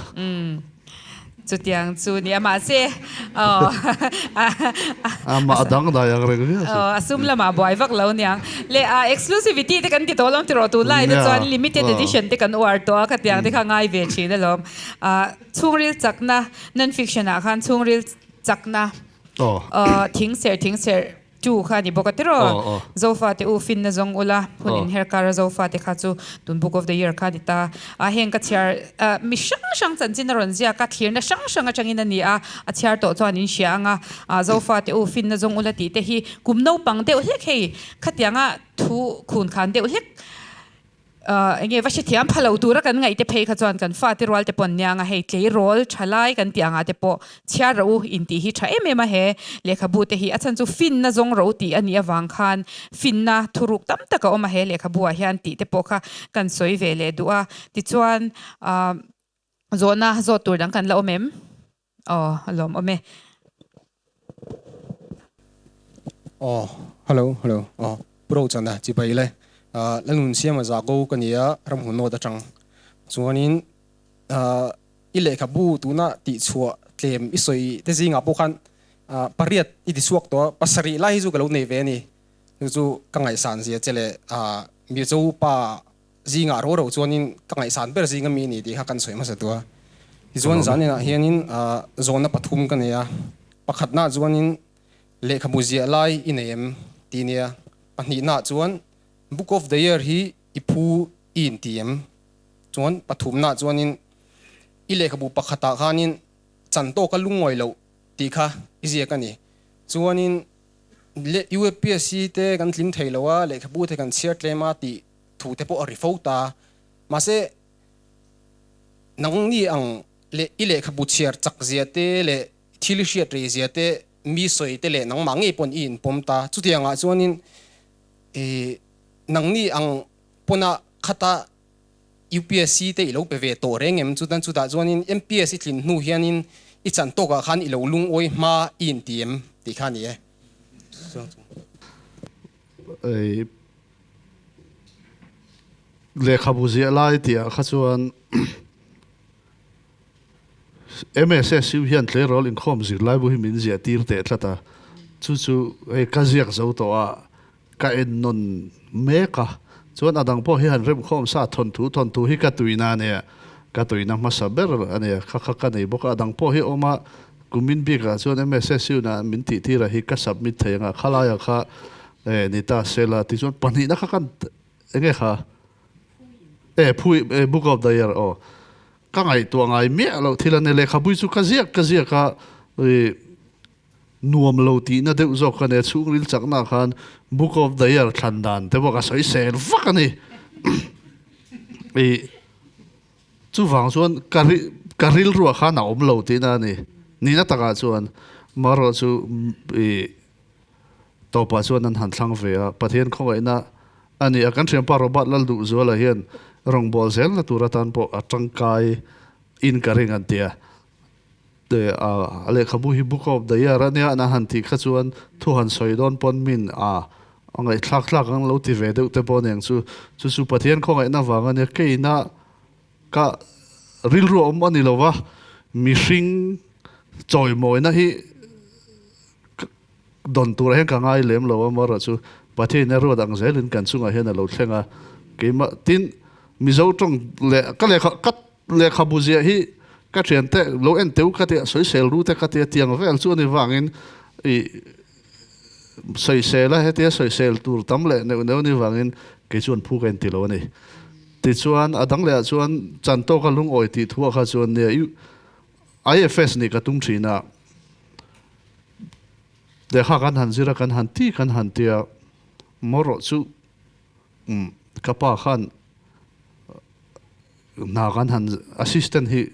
Speaker 2: Chutiang chu ni a mahse aw
Speaker 1: Amah a dang dai ang reng viau chu.
Speaker 2: Aw a sum lamah buai vak lo niang. Leh a exclusivity te kan ti tawh lo tiraw tunlai te chuan limited edition te kan uar tawh a khatiang te kha ngai ve thin alawm. Chhungril chakna, Non-fiction ah khan chhungril chakna thing serh thing serh tu kha a ni bawk a tiraw? Zofa te u finna zawng ula hun inher kar a Zofa te kha chu tun Book of the Year kha a ni ta. A heng ka chhiar mi hrang hrang chanchin a rawn ziak a, thlirna hrang hrang atangin a ni a, a chhiar tawh chuan in hria ang a, Zofa te u finna zawng ula tih te hi kum naupang deuh hlek hei khatianga thu khun khan deuh hlek Enge va hrethiam pha lo tura kan ngaih te phei kha chuan kan fate rual te pawh an niang a, hei tleirawl tha lai kan tih angah te pawh chhiar rawh u intih hi tha em em a, he lehkhabu te hi a chhan chu finna zawng rawh u tih a nih avang khan finna thuruk tam tak a awm a he lehkhabu ah hian tih te pawh kha kan sawi ve leh duh a, tichuan zawhna zawt tur dang kan la awm em? Aw a lawm awm e.
Speaker 4: Aw hello hello aw Pu Rochana chibai le Lalnun Siama Zago ka nia Ramhun North atang chuanin i lehkhabu tuna tihchhuah tlem i sawi te zingah pawh khan pariat i ti chhuak tawh a pasarih lai hi chu ka lo nei ve a ni chu chu ka ngaihsan zia che leh Mizo pa Zingah ro ro chuanin ka ngaihsan ber zinga mi ni tih kha kan sawi hmasa tu a. Tichuan zaninah hianin zawnna pathum ka nei a. Pakhatnaah chuanin lehkhabu ziah lai i nei em tih nia. Pahnihnaah chuan Book of the Year hi i phu i inti em? Chuan pathumnaah chuanin i lehkhabu pakhatah khanin chan tawka lungngawi loh tih kha i ziak a ni. Chuanin UPSC te kan tling thei lo a, lehkhabu te kan chhiar tlem a tih thu te pawh a ri fo ta. Mahse, nangni ang leh i lehkhabu chhiar chak zia te leh thil i hriat rei zia te, mi sawi te leh nangmah ngei pawn i inpawm ta. Chutiangah chuanin nangni ang pawna khata UPSC te i lo pe ve tawh reng em? Chutan chutah chuanin MPSC tlin hnu hianin i chan tawkah khan i lo lungawi hma i inti em tih kha a ni e.
Speaker 1: Lehkhabu ziah lai tihah kha chuan MSSU hian tleirawl inkhawm zirlaibu hi min ziah tir teh tlat a, chu chu hei ka ziak zo tawh a, ka en nawn mek a, chuan a dang pawh hi han remkhawm sa thawnthu thawnthu hi ka tuina a nia, ka tuina hmasa ber a nia, kha kha ka nei bawk a, a dang pawh hi a awm a, kumin bikah chuan MSSU na min tih tirah hi ka submit thei ang a, khalaiah kha E ni ta sela tichuan pahnihna kha kan enge kha e phui e book of the year aw ka ngaihtuah ngai miah loh thil a ni lehkhabui chu ka ziak ka ziak a i Nuam lo tihna deuh zawk ka nei a, chhungril chakna khan Book of the Year thlan dan te pawh ka sawi sel vak a ni. I chuvang chuan ka ri ka rilruah khan a awm lo tihna a ni. Nihna takah chuan marawh chu i tawpah chuan an han thlang ve a, Pathian khawngaihna a ni a. Kan thianpa Robert Lalduhzuala hian rawngbâwl zelna tur atan pawh a tangkai in ka ring an ti a. A lehkhabu hi Book of the Year a nia an han tih kha chuan thu han sawi dawn pawn min a ngaihthlak thlak ang lo ti ve deuh te pawh aniang chu. Chu chu Pathian khawngaihna vang a nia. Keina ka rilru a awm a ni lo va, mihring chawimawina hi dawn turah hian ka ngai lem lo a, amaherawh chu Pathian a ruat ang zelin kan chungah hian a lo thleng a. Keimah tin Mizo tawng leh ka lehkha ka Lehkhabu ziah hi ka thiante lo en teu ka tia, sawisel ru te ka tia tiang vel chu a ni vangin i sawisel a, hetia sawisel tur tam leh neuh neuh a ni vangin kei chuan phu ka inti lo a ni. Tichuan a dang lehah chuan chan tawka lungawi tih thuah kha chuan nia IFS nih ka tum thin a, lehkha kan han zir a, kan han ti kan han tia, maw rawh chu ka pa khan Hna kan han assistant hi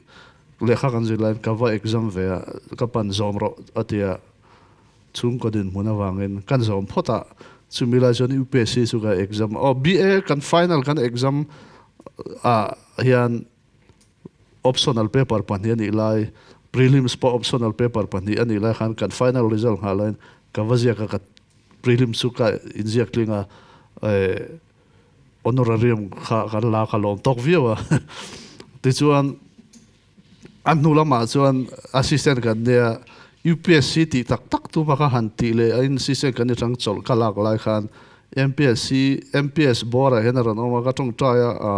Speaker 1: lehkha kan zir laiin ka va exam ve a, ka pan zawm rawh a ti a, chhungkaw dinhmun avangin kan zawm phawt a, chumi lai chuan UPSC chu ka exam a, aw BA kan final kan exam ah hian optional paper pahnih a nih lai, prelims pawh optional paper pahnih a nih lai khan kan final result nghah laiin ka va ziak a, ka prelims chu ka inziak tling a, eh. Honorarium kha kan la ka lawm tawk viau a. Tichuan a hnu lamah chuan assistant kan nia UPSC tih tak tak tuma ka han tih leh a assistant kan ni chang chawlh ka lak lai khan MPSC MPS bawrah hian a rawn awm a ka tawngtai a a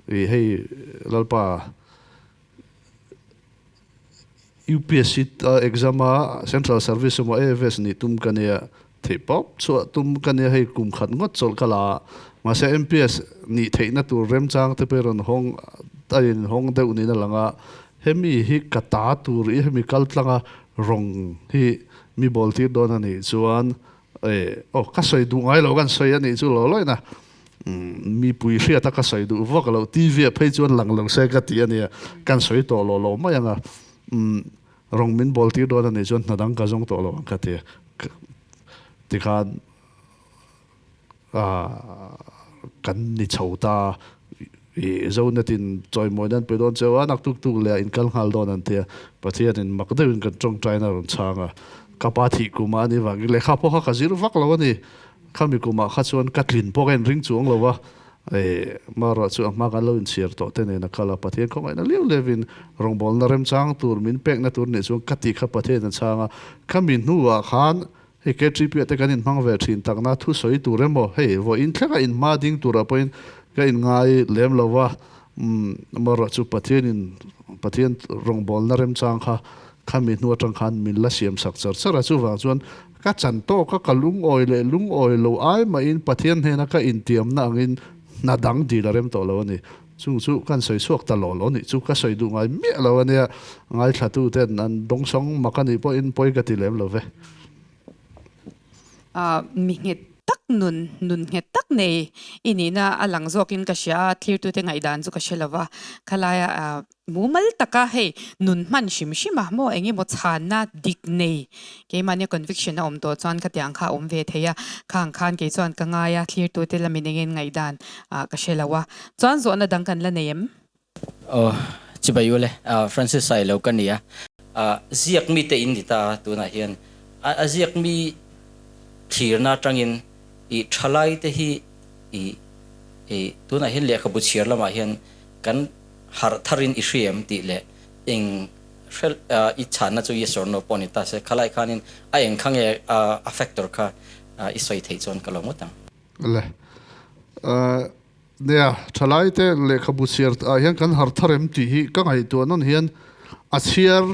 Speaker 1: i hei Lalpa UPSC exam a Central Service emaw AFS nih tum ka nia, theih pawp chhuah tum ka nia hei kum khat ngawt chawlh ka la a, mahse MPS nih theihna tur remchang te pawh i rawn hawng a in hawng deuh niin a lang a, hemi hi ka ta tur i hemi kal tlanga rawng hi mi bawl tir dawn a nih chuan e aw ka sawi duh ngai lo kan sawi a nih chu lo lawina Mipui hriata ka sawi duh vak lo, TV ah phei chuan lang lo se ka ti a nia, kan sawi tawh lo lo mai ang a, rawng min bawl tir dawn a nih chuan hna dang ka zawng tawh lo ang ka ti a, tikhan kan ni chho ta, i Zonetin chawimawi nan pe dawn cheu a, naktuk tuk leh ah in kal nghal dawn an ti a, Pathianin mak deuhin kan tawngtaina a rawn chhang a, ka pa thih kumah a nih vangin lehkha pawh kha ka zir vak lo a ni. Khami kumah kha chuan ka tlin pawh ka inring chuang lo a, eh, marawh chu a hma kan lo inchhiar tawh te nen a kal a, Pathian khawngaihna liau liauin rawngbawlna remchang tur min pekna tur nih chuan ka tih kha Pathian a chhang a, khami hnuah khan hei KTP ah te kan inhmang ve thin takna thusawi tur emaw hei vawiin thlenga inhma ding turah pawhin ka inngai lem lo va, umm, marawh chu Pathianin Pathian rawngbawlna remchang kha khami hnu atang khan min la siam sak char char a, chuvang chuan Ka chan tawk a, ka lungawi leh lungawi lo ai mahin Pathian hnena ka intiamna angin hna dang dil a rem tawh lo a ni. Chung chu kan sawi chhuak ta lo lo nih chu ka sawi duh ngai miah lo a nia, ngaithlatuten an dawngsawng mak a nih pawhin pawi ka ti lem lo ve.
Speaker 2: Mi nghet tak nun, nun nghet tak nei i nihna a lang zawkin ka hria a, thlirtute ngaihdan chu ka hre lo va, khalaia Mumal taka hei nun hman hrim hrim a maw eng emaw chhanna dik nei keimahnia conviction a awm tawh chuan khatiang kha a awm ve thei a, khang khan kei chuan ka ngai a, thlirtute lamin eng eng ngaihdan ah ka hre lo a, chuan zawhna dang kan la nei em?
Speaker 5: Aw chibai ule Francis Sailo ka ni a, ziak mite in ni ta a tunah hian a ziak mi thlirna atangin i thalaite hi i tunah hian lehkhabu chhiar lamah hian kan harh tharin i hriam tih leh eng hrel i chhanna chu yes or no pawh ni ta se, khalai khanin a eng kha nge a factor kha i sawi theih chuan ka lo ngawt ang.
Speaker 1: Le. Nia, thalai te lehkhabu chhiar ah hian kan harh thar em tih hi ka ngaihtuah nawn hian a chhiar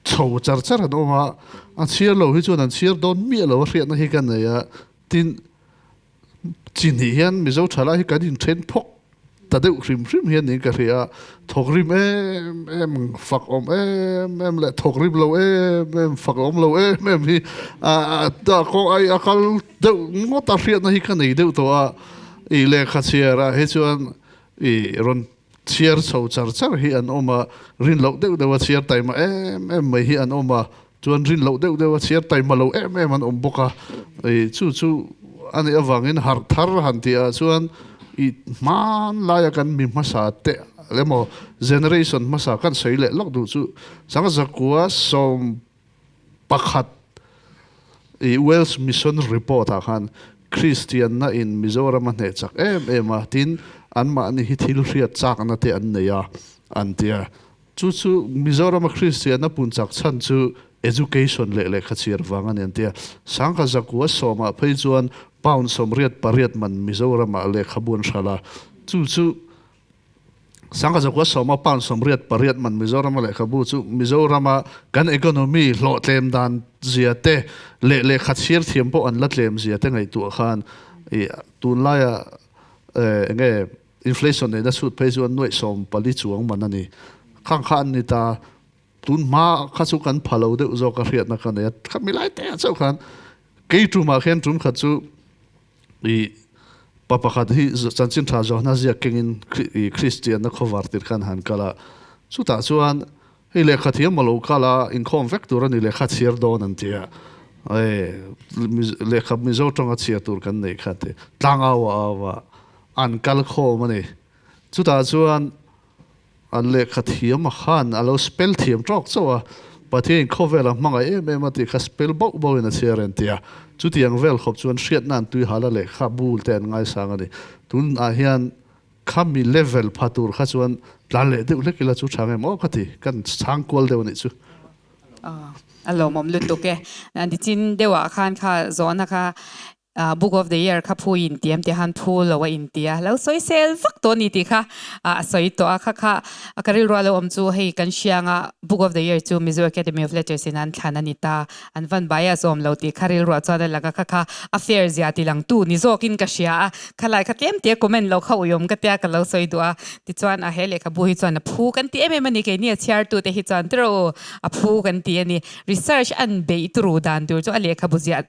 Speaker 1: chho char char an awm a, a chhiar lo hi chuan an chhiar dawn miah lo a hriatna hi ka nei a, tin, chi hnih hian Mizo thalai hi kan inthen phawk. ta deuh hrim hrim hian niin ka hria a, thawk rim em em fak awm em em leh thawk rim lo em em fak awm lo em em hi a kawng ai a kal deuh ngawt a hriatna hi ka nei deuh tawh a, i lehkha chhiar ah hi chuan i rawn chhiar chho char char hi an awm a, rin loh deuh deuh a chhiar taima em em mai hi an awm a, chuan rin loh deuh deuh a chhiar taima lo em em an awm bawk a, i chu chu a nih avangin harh thar han tih ah chuan i hmanlaia kan mi hmasa te emaw generation hmasa kan sawi leh lawk duh chu Sangzakua sawm pakhat i Wales Mission Report ah khan Kristianna in Mizoram a hneh chak em em a, tin anmahni hi thil hriat chakna te an nei a an ti a. Chu chu Mizoram a Kristianna pun chak chhan chu education leh lehkha chhiar vang a ni an ti a. Sangha zakua sawmah phei chuan pound 88 man Mizoramah lehkhabu an hralh a, chu chu Sangha zakua sawma pound 88 man Mizorama lehkhabu chu Mizorama kan economy hlawh tlem dan zia te leh lehkha chhiar thiam pawh an la tlem zia te ngaihtuah khan i tunlaia eng nge inflation neihna chhut phei chu an nuaih 14 chuang man a ni. Khang kha an ni ta, tun hma kha chu kan pha lo deuh zawk a hriatna ka nei a, khami lai te ah chauh khan kei tumah khian tum khat chu I pa pakhat hi chanchin tha zawhna ziak kengin i Kristianna khawvar tir khan han kal a, chutah chuan hei lehkha thiam a lo kal a, inkhawm vek tur a ni lehkha chhiar dawn an ti a, lehkha Mizo tawnga chhiar tur kan neih kha ti tlangau a au a, an kal khawm a ni. Chutah chuan An lehkha thiam a khan a lo spell thiam tawk chauh a, Pathian khawvel a hmangaih em em a tih kha spell bauh bauhin a chhiar en tia. Chutiang vel khawp chuan hriatna an tui hal a lehkha bul te an ngaisang a ni. Tunah hian khami level pha tur kha chuan tlan leh deuh hlek ila chu tha ngem aw ka ti, kan chhang kual deuh a nih chu.
Speaker 2: A lawmawm lutuk e. Nichin deuhah khan kha zawhna kha Book of the Year kha phu in tiam tih han phu lo a in ti a, lo sawi sel vak tawh a ni tih kha a sawi tawh a, kha kha ka rilru a lo awm chu hei kan hriang a Book of the Year chu Mizo Academy of Letters in an thlan a ni ta, an van bias awm lo tih kha rilruah chuan a lang a, kha kha a fair zia ti lang tu ni zawkin ka hria a, khalai kha tlem tia comment lo kha uiawm ka tia ka lo sawi duh a, tichuan a he lehkhabu hi chuan a phu kan ti em em a ni keini a chhiartute hi chuan tiraw a phu kan ti a ni, research an beih turu dan tur chu a lehkhabu ziah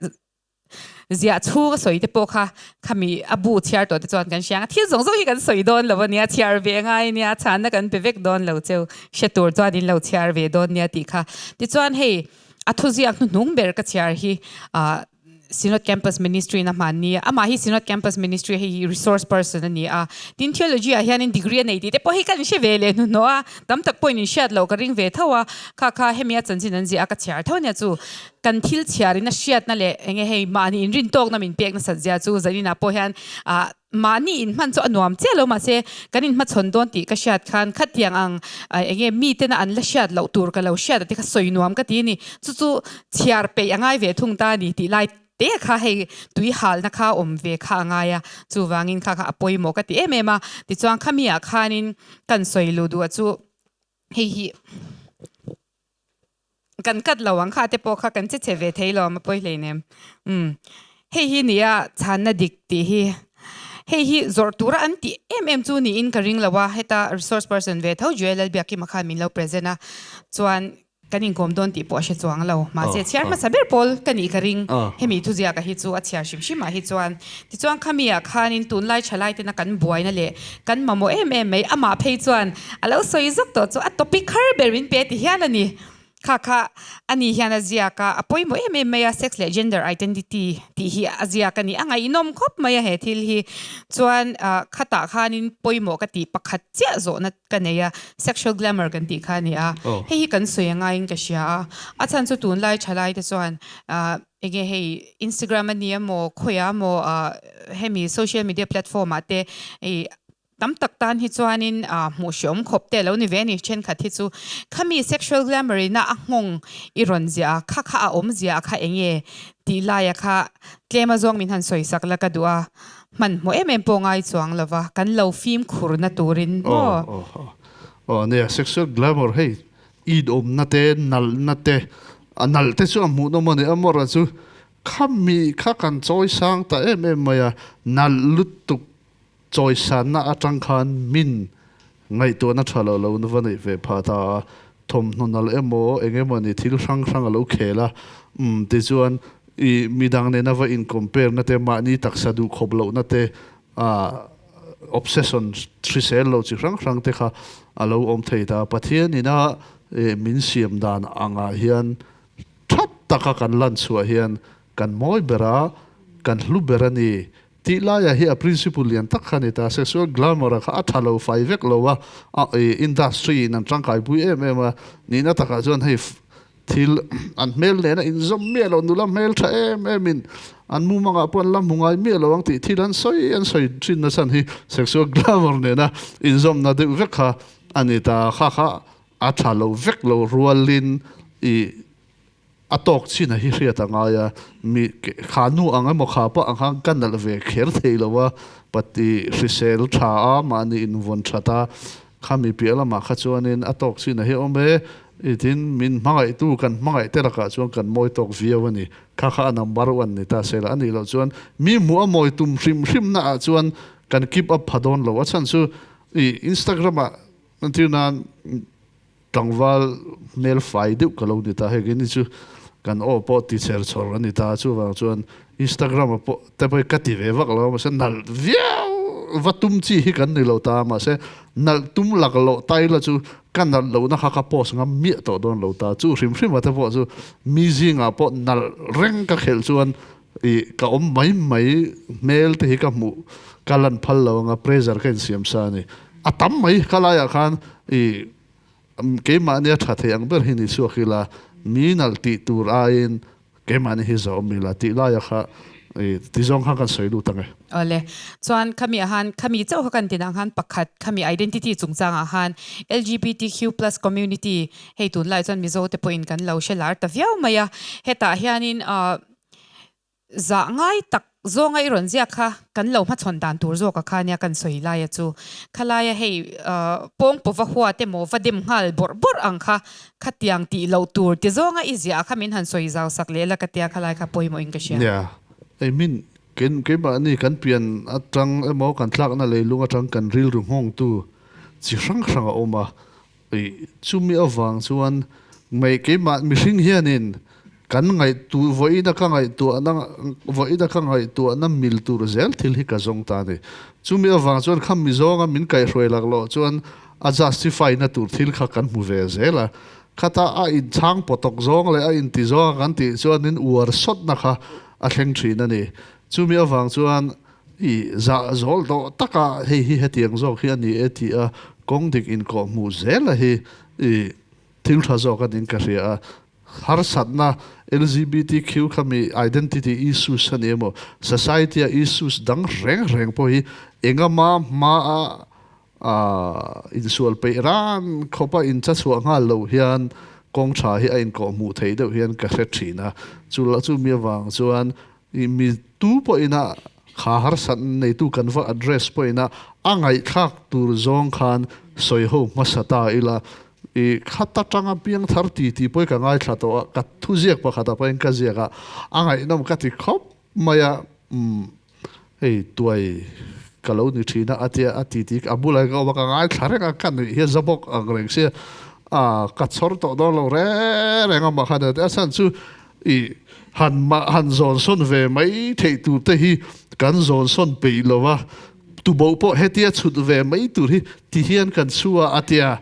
Speaker 2: Ziah chhung a sawi te pawh kha khami a bu chhiar tawh te chuan kan hria ang a, thil zawng zawng hi kan sawi dawn lo a nia, chhiar ve ngai a nia, chhanna kan pe vek dawn lo cheu, hre tur chuan in lo chhiar ve dawn nia tih kha. Tichuan hei a thuziak hnuhnung ber ka chhiar hi ah Synod Campus Ministry in a hman nia, amah hi Synod Campus Ministry hei hi resource person a ni a, tin theology ah hianin degree a nei tih te pawh hi kan hre ve leh hnuhnawh a, tam tak pawhin in hriat loh ka ring ve tho a, kha kha hemi a chanchin an ziah a ka chhiar tho nia chu. Kan thil chhiarin a hriatna leh enge hei mahni inrintawkna min pek nasat zia chu zaninah pawh hian ah mahni inhman chu a nuam chiah lo mahse kan inhmachhawn dawn tih ka hriat khan khatiang ang enge mitena an la hriat loh tur ka lo hriat a te kha sawi nuam ka ti a ni. Chu chu chhiar peih a ngai ve thung ta a ni tih lai te kha hei tui halna kha awm ve kha a ngai a, chuvangin kha kha a pawimawh ka ti em em a. Tichuan khami ah khanin kan sawi luh duh a chu hei hi. Kan cut lo ang kha te pawh kha kan che che ve thei lo a pawi hleinem. Umm hei hi nia chhanna dik tih hi hei hi zawrh tura an tih em em chu niin ka ring lo a, heta resource person ve tho Joel Lalbiakima khan min lo present a chuan kan inkawm dawn tih pawh a hre chuang lo mahse chhiar hmasa ber pawl ka nih ka ring hemi thuziaka hi chu a chhiar hrim hrim ah hi chuan tichuan khami ah khanin tunlai thalai tena kan buaina leh kan mamawh em em mai amah phei chuan a lo sawi zawk tawh chu a topic har ber min pe ti hian a ni. Kha kha a ni hian a ziak a, a pawimawh em em mai a, sex leh gender identity tih hi a ziak a ni, a ngaihnawm khawp mai a he thil hi. Chuan khatah khanin pawimawh ka tih pakhat chiah zawhna ka nei a, sexual glamour kan tih kha a ni a, hei hi kan sawi a ngaiin ka hria a, a chhan chu tunlai thalai te chuan enge hei Instagram a ni emaw khawiah emaw hemi social media platform ah te hei Tam tak tan hi chuanin hmuh hreawm khawp te a lo ni ve a ni. Thenkhat hi chu khami sexual glamour ina a nghawng i rawn ziah a, kha kha a awm ziah a kha enge tih laia kha tlem a zawng min han sawi sak la ka duh a, hmanhmawh em em pawh ngai chuang lo va, kan lo fimkhur na turin maw?
Speaker 1: Aw aw aw nia sexual glamour hei it awmna te nalhna te a nalh te chu a hmuhnawm a ni a mawra chu khami kha kan chawi sang ta em em mai a nalh lutuk. Chawisanna atang khan min ngaihtuahna tha lo lo va neih ve phah ta a, thawmhnaw nalh emaw eng emaw ni thil hrang hrang a lo khel a, umm tichuan i midang nena va in compare na te mahni taksa duh khawp lohna te ah obsession hrisel lo chi hrang hrang te kha a lo awm thei ta. Pathian ina min siam dan angah hian tha taka kan lan chhuah hian kan mawi ber a, kan hlu ber a ni Tih laiah hi a principle lian tak kha a ni ta. Sexual glamour a kha a tha lo fai vek lo a, a industry in an tangkai pui em em a, nihna takah chuan hei thil an hmel nena inzawm miah lo, nula hmel tha em em in an mumangah pawh an la hmu ngai miah lo ang tih thil an sawi an sawi thin na chhan hi sexual glamour nena inzawmna deuh vek kha a ni ta. Kha kha a tha lo vek lo rualin i A tawk chin a hi hriat a ngai a, mi kha nu ang emaw kha pawh ang khan ka nalh ve kher thei lo a, pati hrisel tha a mahni invawn that a, khami piah lamah kha chuanin a tawk chin a hi awm e, i tin min hmangaihtu kan hmangaih te lakah chuan kan mawi tawk viau a ni, kha kha a number one ni ta se la, a nih loh chuan mi hmuh a mawi tum hrim hrim naah chuan kan keep up pha dawn lo, a chhan chu i Instagram ah entir nan Tlangval hmel fai deuh ka lo ni ta, hei keini chu kan aw pawh ti chher chhawr a ni ta, chuvang chuan Instagram ah pawh te pawh hi ka ti ve vak lo a, mahse nalh viau va tum chi hi kan ni lo ta, mahse nalh tum lak loh ta ila chu ka nalh lohna kha ka post ngam miah tawh dawn lo ta, chu hrim hrim ah te pawh chu mi zingah pawh nalh reng ka khelh chuan ih ka awm mai mai hmel te hi ka hmuh ka lan phal lo anga pressure ka insiam sa a ni, a tam mai ka laiah khan ih Keimahni a tha thei ang ber hi ni chhuak ila, mi nalh tih tur aiin keimahni hi zawm ila tih laia kha ti zawng khan kan sawi lut ang e.
Speaker 2: Awle, chuan khami ah khan, khami chauh kha kan tinah khan pakhat khami identity chungchangah khan LGBTQ plus community hei tunlai chuan Mizo te pawhin kan lo hre lar ta viau mai a, hetah hianin Zah ngai tak zawnga i rawn ziak kha kan lo hmachhawn dan tur zawk a kha nia kan sawi laia chu. Khalaia hei pawng paw va hua te maw va dem nghal bawrh bawrh ang kha khatiang tih loh tur ti zawnga i ziah kha min han sawi zau sak leh la ka tia khalai kha pawimawh in ka hria.
Speaker 1: Nia, hei min keimahni kan pian atang emaw kan tlakna leilung atang kan rilru nghawngtu chi hrang hrang a awm a, Chumi avang chuan mei keimah mihring hianin kan ngaihtu vawiina ka ngaihtuahna vawiina ka ngaihtuahna mil tur zel thil hi ka zawng ta a ni. Chumi avang chuan kha mi zawnga min kaihhruai lak loh chuan a justify na tur thil kha kan hmu ve zel a. Khata a inchhang pawtawk zawng leh a inti zawnga kan tih chuanin uar sawtna kha a thleng thin a ni. Chumi avang chuan I zah zawl tawh taka hei hi hetiang zawk hi a ni e tih a kawng dik inkawh hmuh zela hi i thil tha zawk a ning ka hria a. Harsatna LGBTQ kha mi identity issues a ni emaw society a issues dang reng reng pawh hi engama hma a insual peih ran khawpa incha chhuah nghal loh hian kawng tha hi a inkawh hmuh theih deuh hian ka hre thin a. Chu chumi avang chuan I mi tu pawhina kha harsat neitu kan va address pawhina a ngaihthlak tur zawng khan sawi ho hmasa ta ila. I khat atanga piang thar ti tih pawhin ka ngaithla tawh a, ka thuziak pakhatah pawhin ka ziak a, a ngaihnawm ka ti khawp mai a, umm hei tuai ka lo ni thin a a tia a ti ti a bulah hian ka awm a ka ngaithla reng a, ka nuih hi a za bawk ang reng sia, a ka chhawr tawh dawn lo reng reng a mah khan a ti a chhan chu I han mah han zawn sawn ve mai theih tur te hi kan zawn sawn peih lo a, tuboh pawh hetia chhut ve mai tur hi ti hian kan chhu a, a tia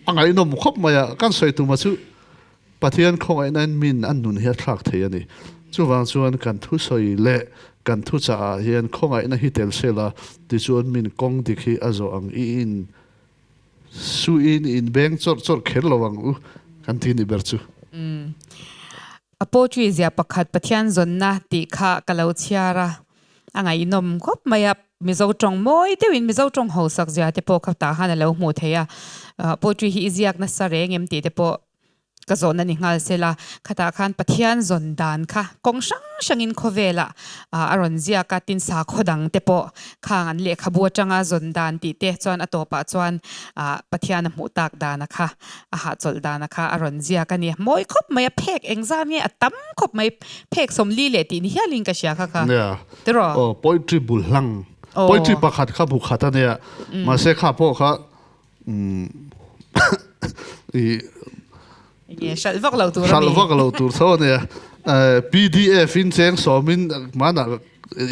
Speaker 1: a ngaihnawm khawp mai a, kan sawi tuma chu Pathian khawngaihnain min a nun hi a thlak thei a ni. Chuvang chuan kan thusawi leh kan thuchah ah hian khawngaihna hi tel sela tichuan min kawng dik hi a zawh ang i in Suin in beng chawrh chawrh kher lo ang u kan ti ni ber chu.
Speaker 2: A poetry zia pakhat Pathian zawnna tih kha ka lo chhiar a, a ngaihnawm khawp mai a, Mizo tawng mawi deuhin Mizo tawng hausak zia te pawh kha tah khan a lo hmuh theih a, poetry hi i ziak nasa reng em tih te pawh Ka zawn a ni nghal sela, khatah khan Pathian zawn dan kha kawng hrang hrangin khawvelah a rawn ziak a, tin sakhaw dang te pawh khang an lehkhabu atanga zawn dan tih te chuan a tawpah chuan Pathian a hmuh tak dana kha a hahchawlh dana kha a rawn ziak a ni. Mawi khawp mai a, phek engzat nge a tam khawp mai, phek 40 leh tih ni hialin ka hria kha kha.
Speaker 1: Nia,
Speaker 2: Tiraw?
Speaker 1: Aw, poetry bul hlang. Poetry pakhat kha bu khat a nia. Mahse kha pawh kha i
Speaker 2: hralh vak lo tur
Speaker 1: hralh vak lo tur tho a nia. PDF in cheng sawmin hmanah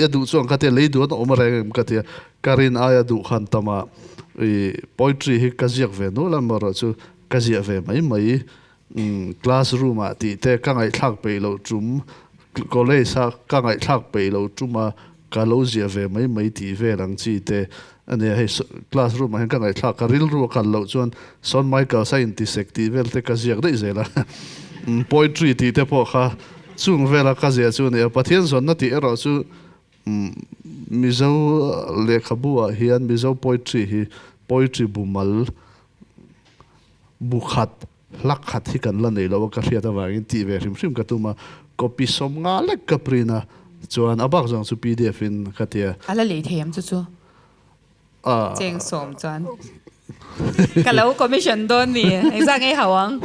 Speaker 1: a duh chuan ka tia lei duh an awm reng em ka tia. Ka rin aia duh khan tam a i poetry hi ka ziak ve nual a amaherawhchu ka ziah ve mai mai. Class room ah tih te ka ngaihthlak peih loh tum, college a ka ngaihthlak peih loh tum a ka lo ziah ve mai mai tih vel ang chi te a nia. Hei class room ah hian ka ngaihthlak ka rilru a kal loh chuan Shawn Michaels a intisek tih vel te ka ziak daih zel a. Poetry tih te pawh kha chung vela ka ziah chu a nia. Pathian zawnna tih erawh chu Mizo lehkhabu ah hian Mizo poetry hi poetry bumal bu khat hla khat hi kan la nei lo a ka hriat avangin tih ve hrim hrim ka tum a, copy 50 lek ka print a, chuan a bak zawng chu pdf in ka ti a.
Speaker 2: A la lei thei em chu chu? Cheng 10 chuan ka lo commission dawn mi engzah ngei hau ang.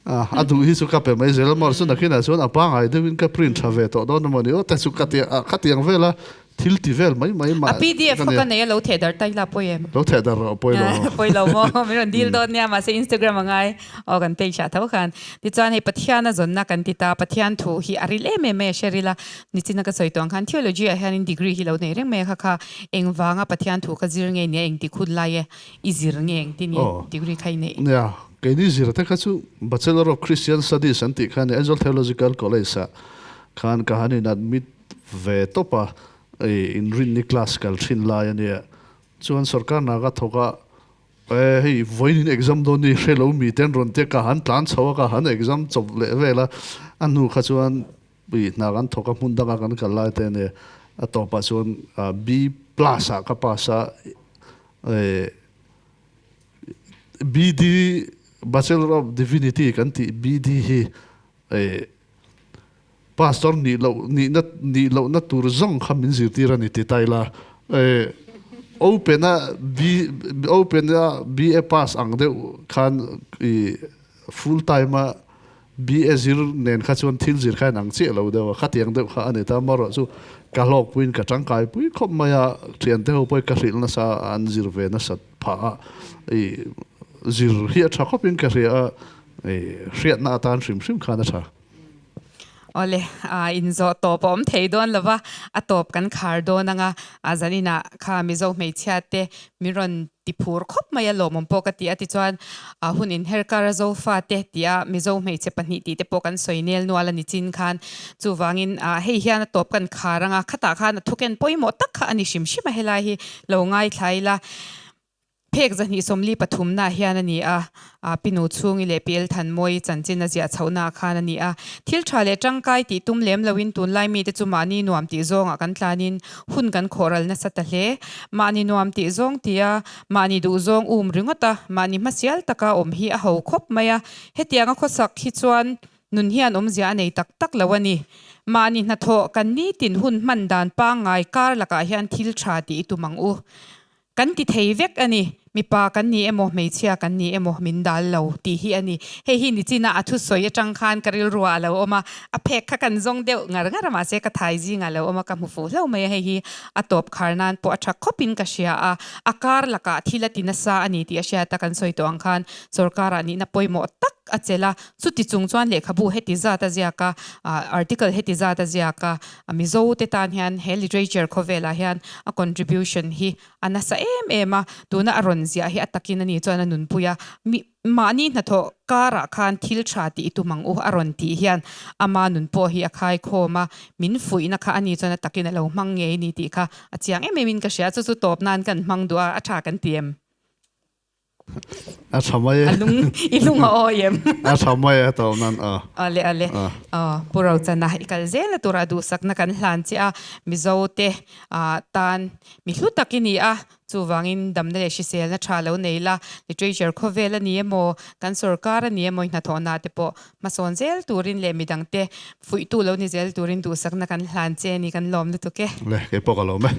Speaker 1: A duh hi chu ka pe mai zel a maw chu nakinah chuan a pangai deuhin ka print tha ve tawh dawn emaw ni aw te chu ka ti a, khatiang vela Thil ti vel mai mai
Speaker 2: mah. A pdf kha ka nei a lo theh dar ta ila pawi em?
Speaker 1: Lo theh dar rawh pawi lo.
Speaker 2: Pawi lo maw? Min rawn dil dawn nia mahse Instagram a ngai aw kan page ah tho khan. Tichuan hei Pathian a zawnna kan ti ta, Pathian thu hi a ril em em mai a hre ril a, nichina ka sawi tawh ang khan theology ah hianin degree hi lo nei reng mai a kha kha engvanga Pathian thu kha zir nge nia engtik hun lai e i zir nge engtin nge degree kha i neih?
Speaker 1: Nia, keini zir te kha chu Bachelor of Christian Studies an tih kha a ni Aizawl Theological College ah khan ka han in admit ve tawp a, i inrinni class kal thin lai a nia. Chuan sorkar hna ka thawk a, e hei vawiin in exam dawn ni hre lo mi ten rawn tia ka han tlan chho a, ka han exam chawp leh vel a, a hnu kha chuan i hna kan thawk a, hmun danga kan kal lai te a nia. A tawpah chuan B plus ah ka pass a, e BD Bachelor of Divinity kan tih BD hi e Pastor nih loh nihna nih lohna tur zawng kha min zirtir a ni ti ta ila. Eh, open a B open a BA pass ang deuh khan i full time a BA zir nen kha chuan thil zir kha inang chiah lo deuh a, khatiang deuh kha a ni ta. Amaherawh chu ka hlawkpuiin ka tangkai pui khawp mai a, thiante ho pawhin ka hrilh nasa a, an zir ve nasat phah a, i zir hi a tha khawpin ka hria a, i hriatna atan hrim hrim khan a tha.
Speaker 2: Awle, inzawh tawp a awm thei dawn lo va, a tawp kan khar dawn ang a, a zaninah kha Mizo hmeichhia te min rawn ti phur khawp mai a, lawmawm pawh ka ti a, tichuan hun inher kar a Zofa te tia Mizo hmeichhe pahnih tih te pawh kan sawi nel nual a ni chin khan, chuvangin hei hian a tawp kan khar ang a, khatah khan a thuken pawimawh tak kha a ni hrim hrim a, helai hi lo ngaithla ila. Phek 243 na hian a ni a, Pinu Chhungi leh Pi Elthanmawii chanchin a ziah chhohna khan a ni a. Thil tha leh tangkai tih tum lem loin tunlai mite chu mahni nuam tih zawngah kan tlanin hun kan khawhral nasa ta hle. Mahni nuam tih zawng tia mahni duh zawng um ringawt a, mahni hmasial taka awm hi a ho khawp mai a. Hetianga khawsak hi chuan nun hian awmzia a nei tak tak lo a ni. Mahni hnathawh kan nitin hun hman dan pangngai kar lakah hian thil tha tih i tum ang u. Kan ti thei vek a ni. Mipa kan ni emaw, hmeichhia kan ni emaw min dal lo tih hi a ni. Hei hi nichina a thusawi atang khan ka rilruah a lo awm a, a phek kha kan zawng deuh ngar ngar a, mahse ka thai zingah a lo awm a, ka hmu fuh hlauh mai a, hei hi a tawp khar nan pawh a tha khawpin ka hria a, a kar lakah thil a ti nasa a ni tih a hriat a, kan sawi tawh ang khan sorkarah nihna pawimawh tak a chelh a, chuti chung chuan lehkhabu heti zat a ziak a, article heti zat a ziak a, Mizo te tan hian he literature khawvelah hian a contribution hi a nasa em em a, tuna a rawn ziah hi a takin a ni chuan a nunpui a, mi mahni hnathawh karah khan thil tha tih i tum ang u a rawn tih hian ama nun pawh hi a khaikhawm a, min fuihna kha a ni chuan a takin a lo hmang ngei ni tih kha a chiang em em in ka hria, chu chu tawp nan kan hmang duh a, a tha kan ti em?
Speaker 1: A tha mai e.
Speaker 2: A lung, i lung a awi em?
Speaker 1: A tha mai e tawp nan a.
Speaker 2: Ale ale. Pu Rochana i kal zel a tura duhsakna kan hlan che a, Mizo te tan mi hlu tak i ni a, chuvangin damna leh hriselna tha lo nei la, literature khawvel a ni emaw, kan sorkar a ni emaw i hnathawhna te pawh hmasawn zel turin leh midangte fuihtu lo ni zel turin duhsakna kan hlan che a ni, kan lawm lutuk e.
Speaker 1: Le, keipawh ka lawm e.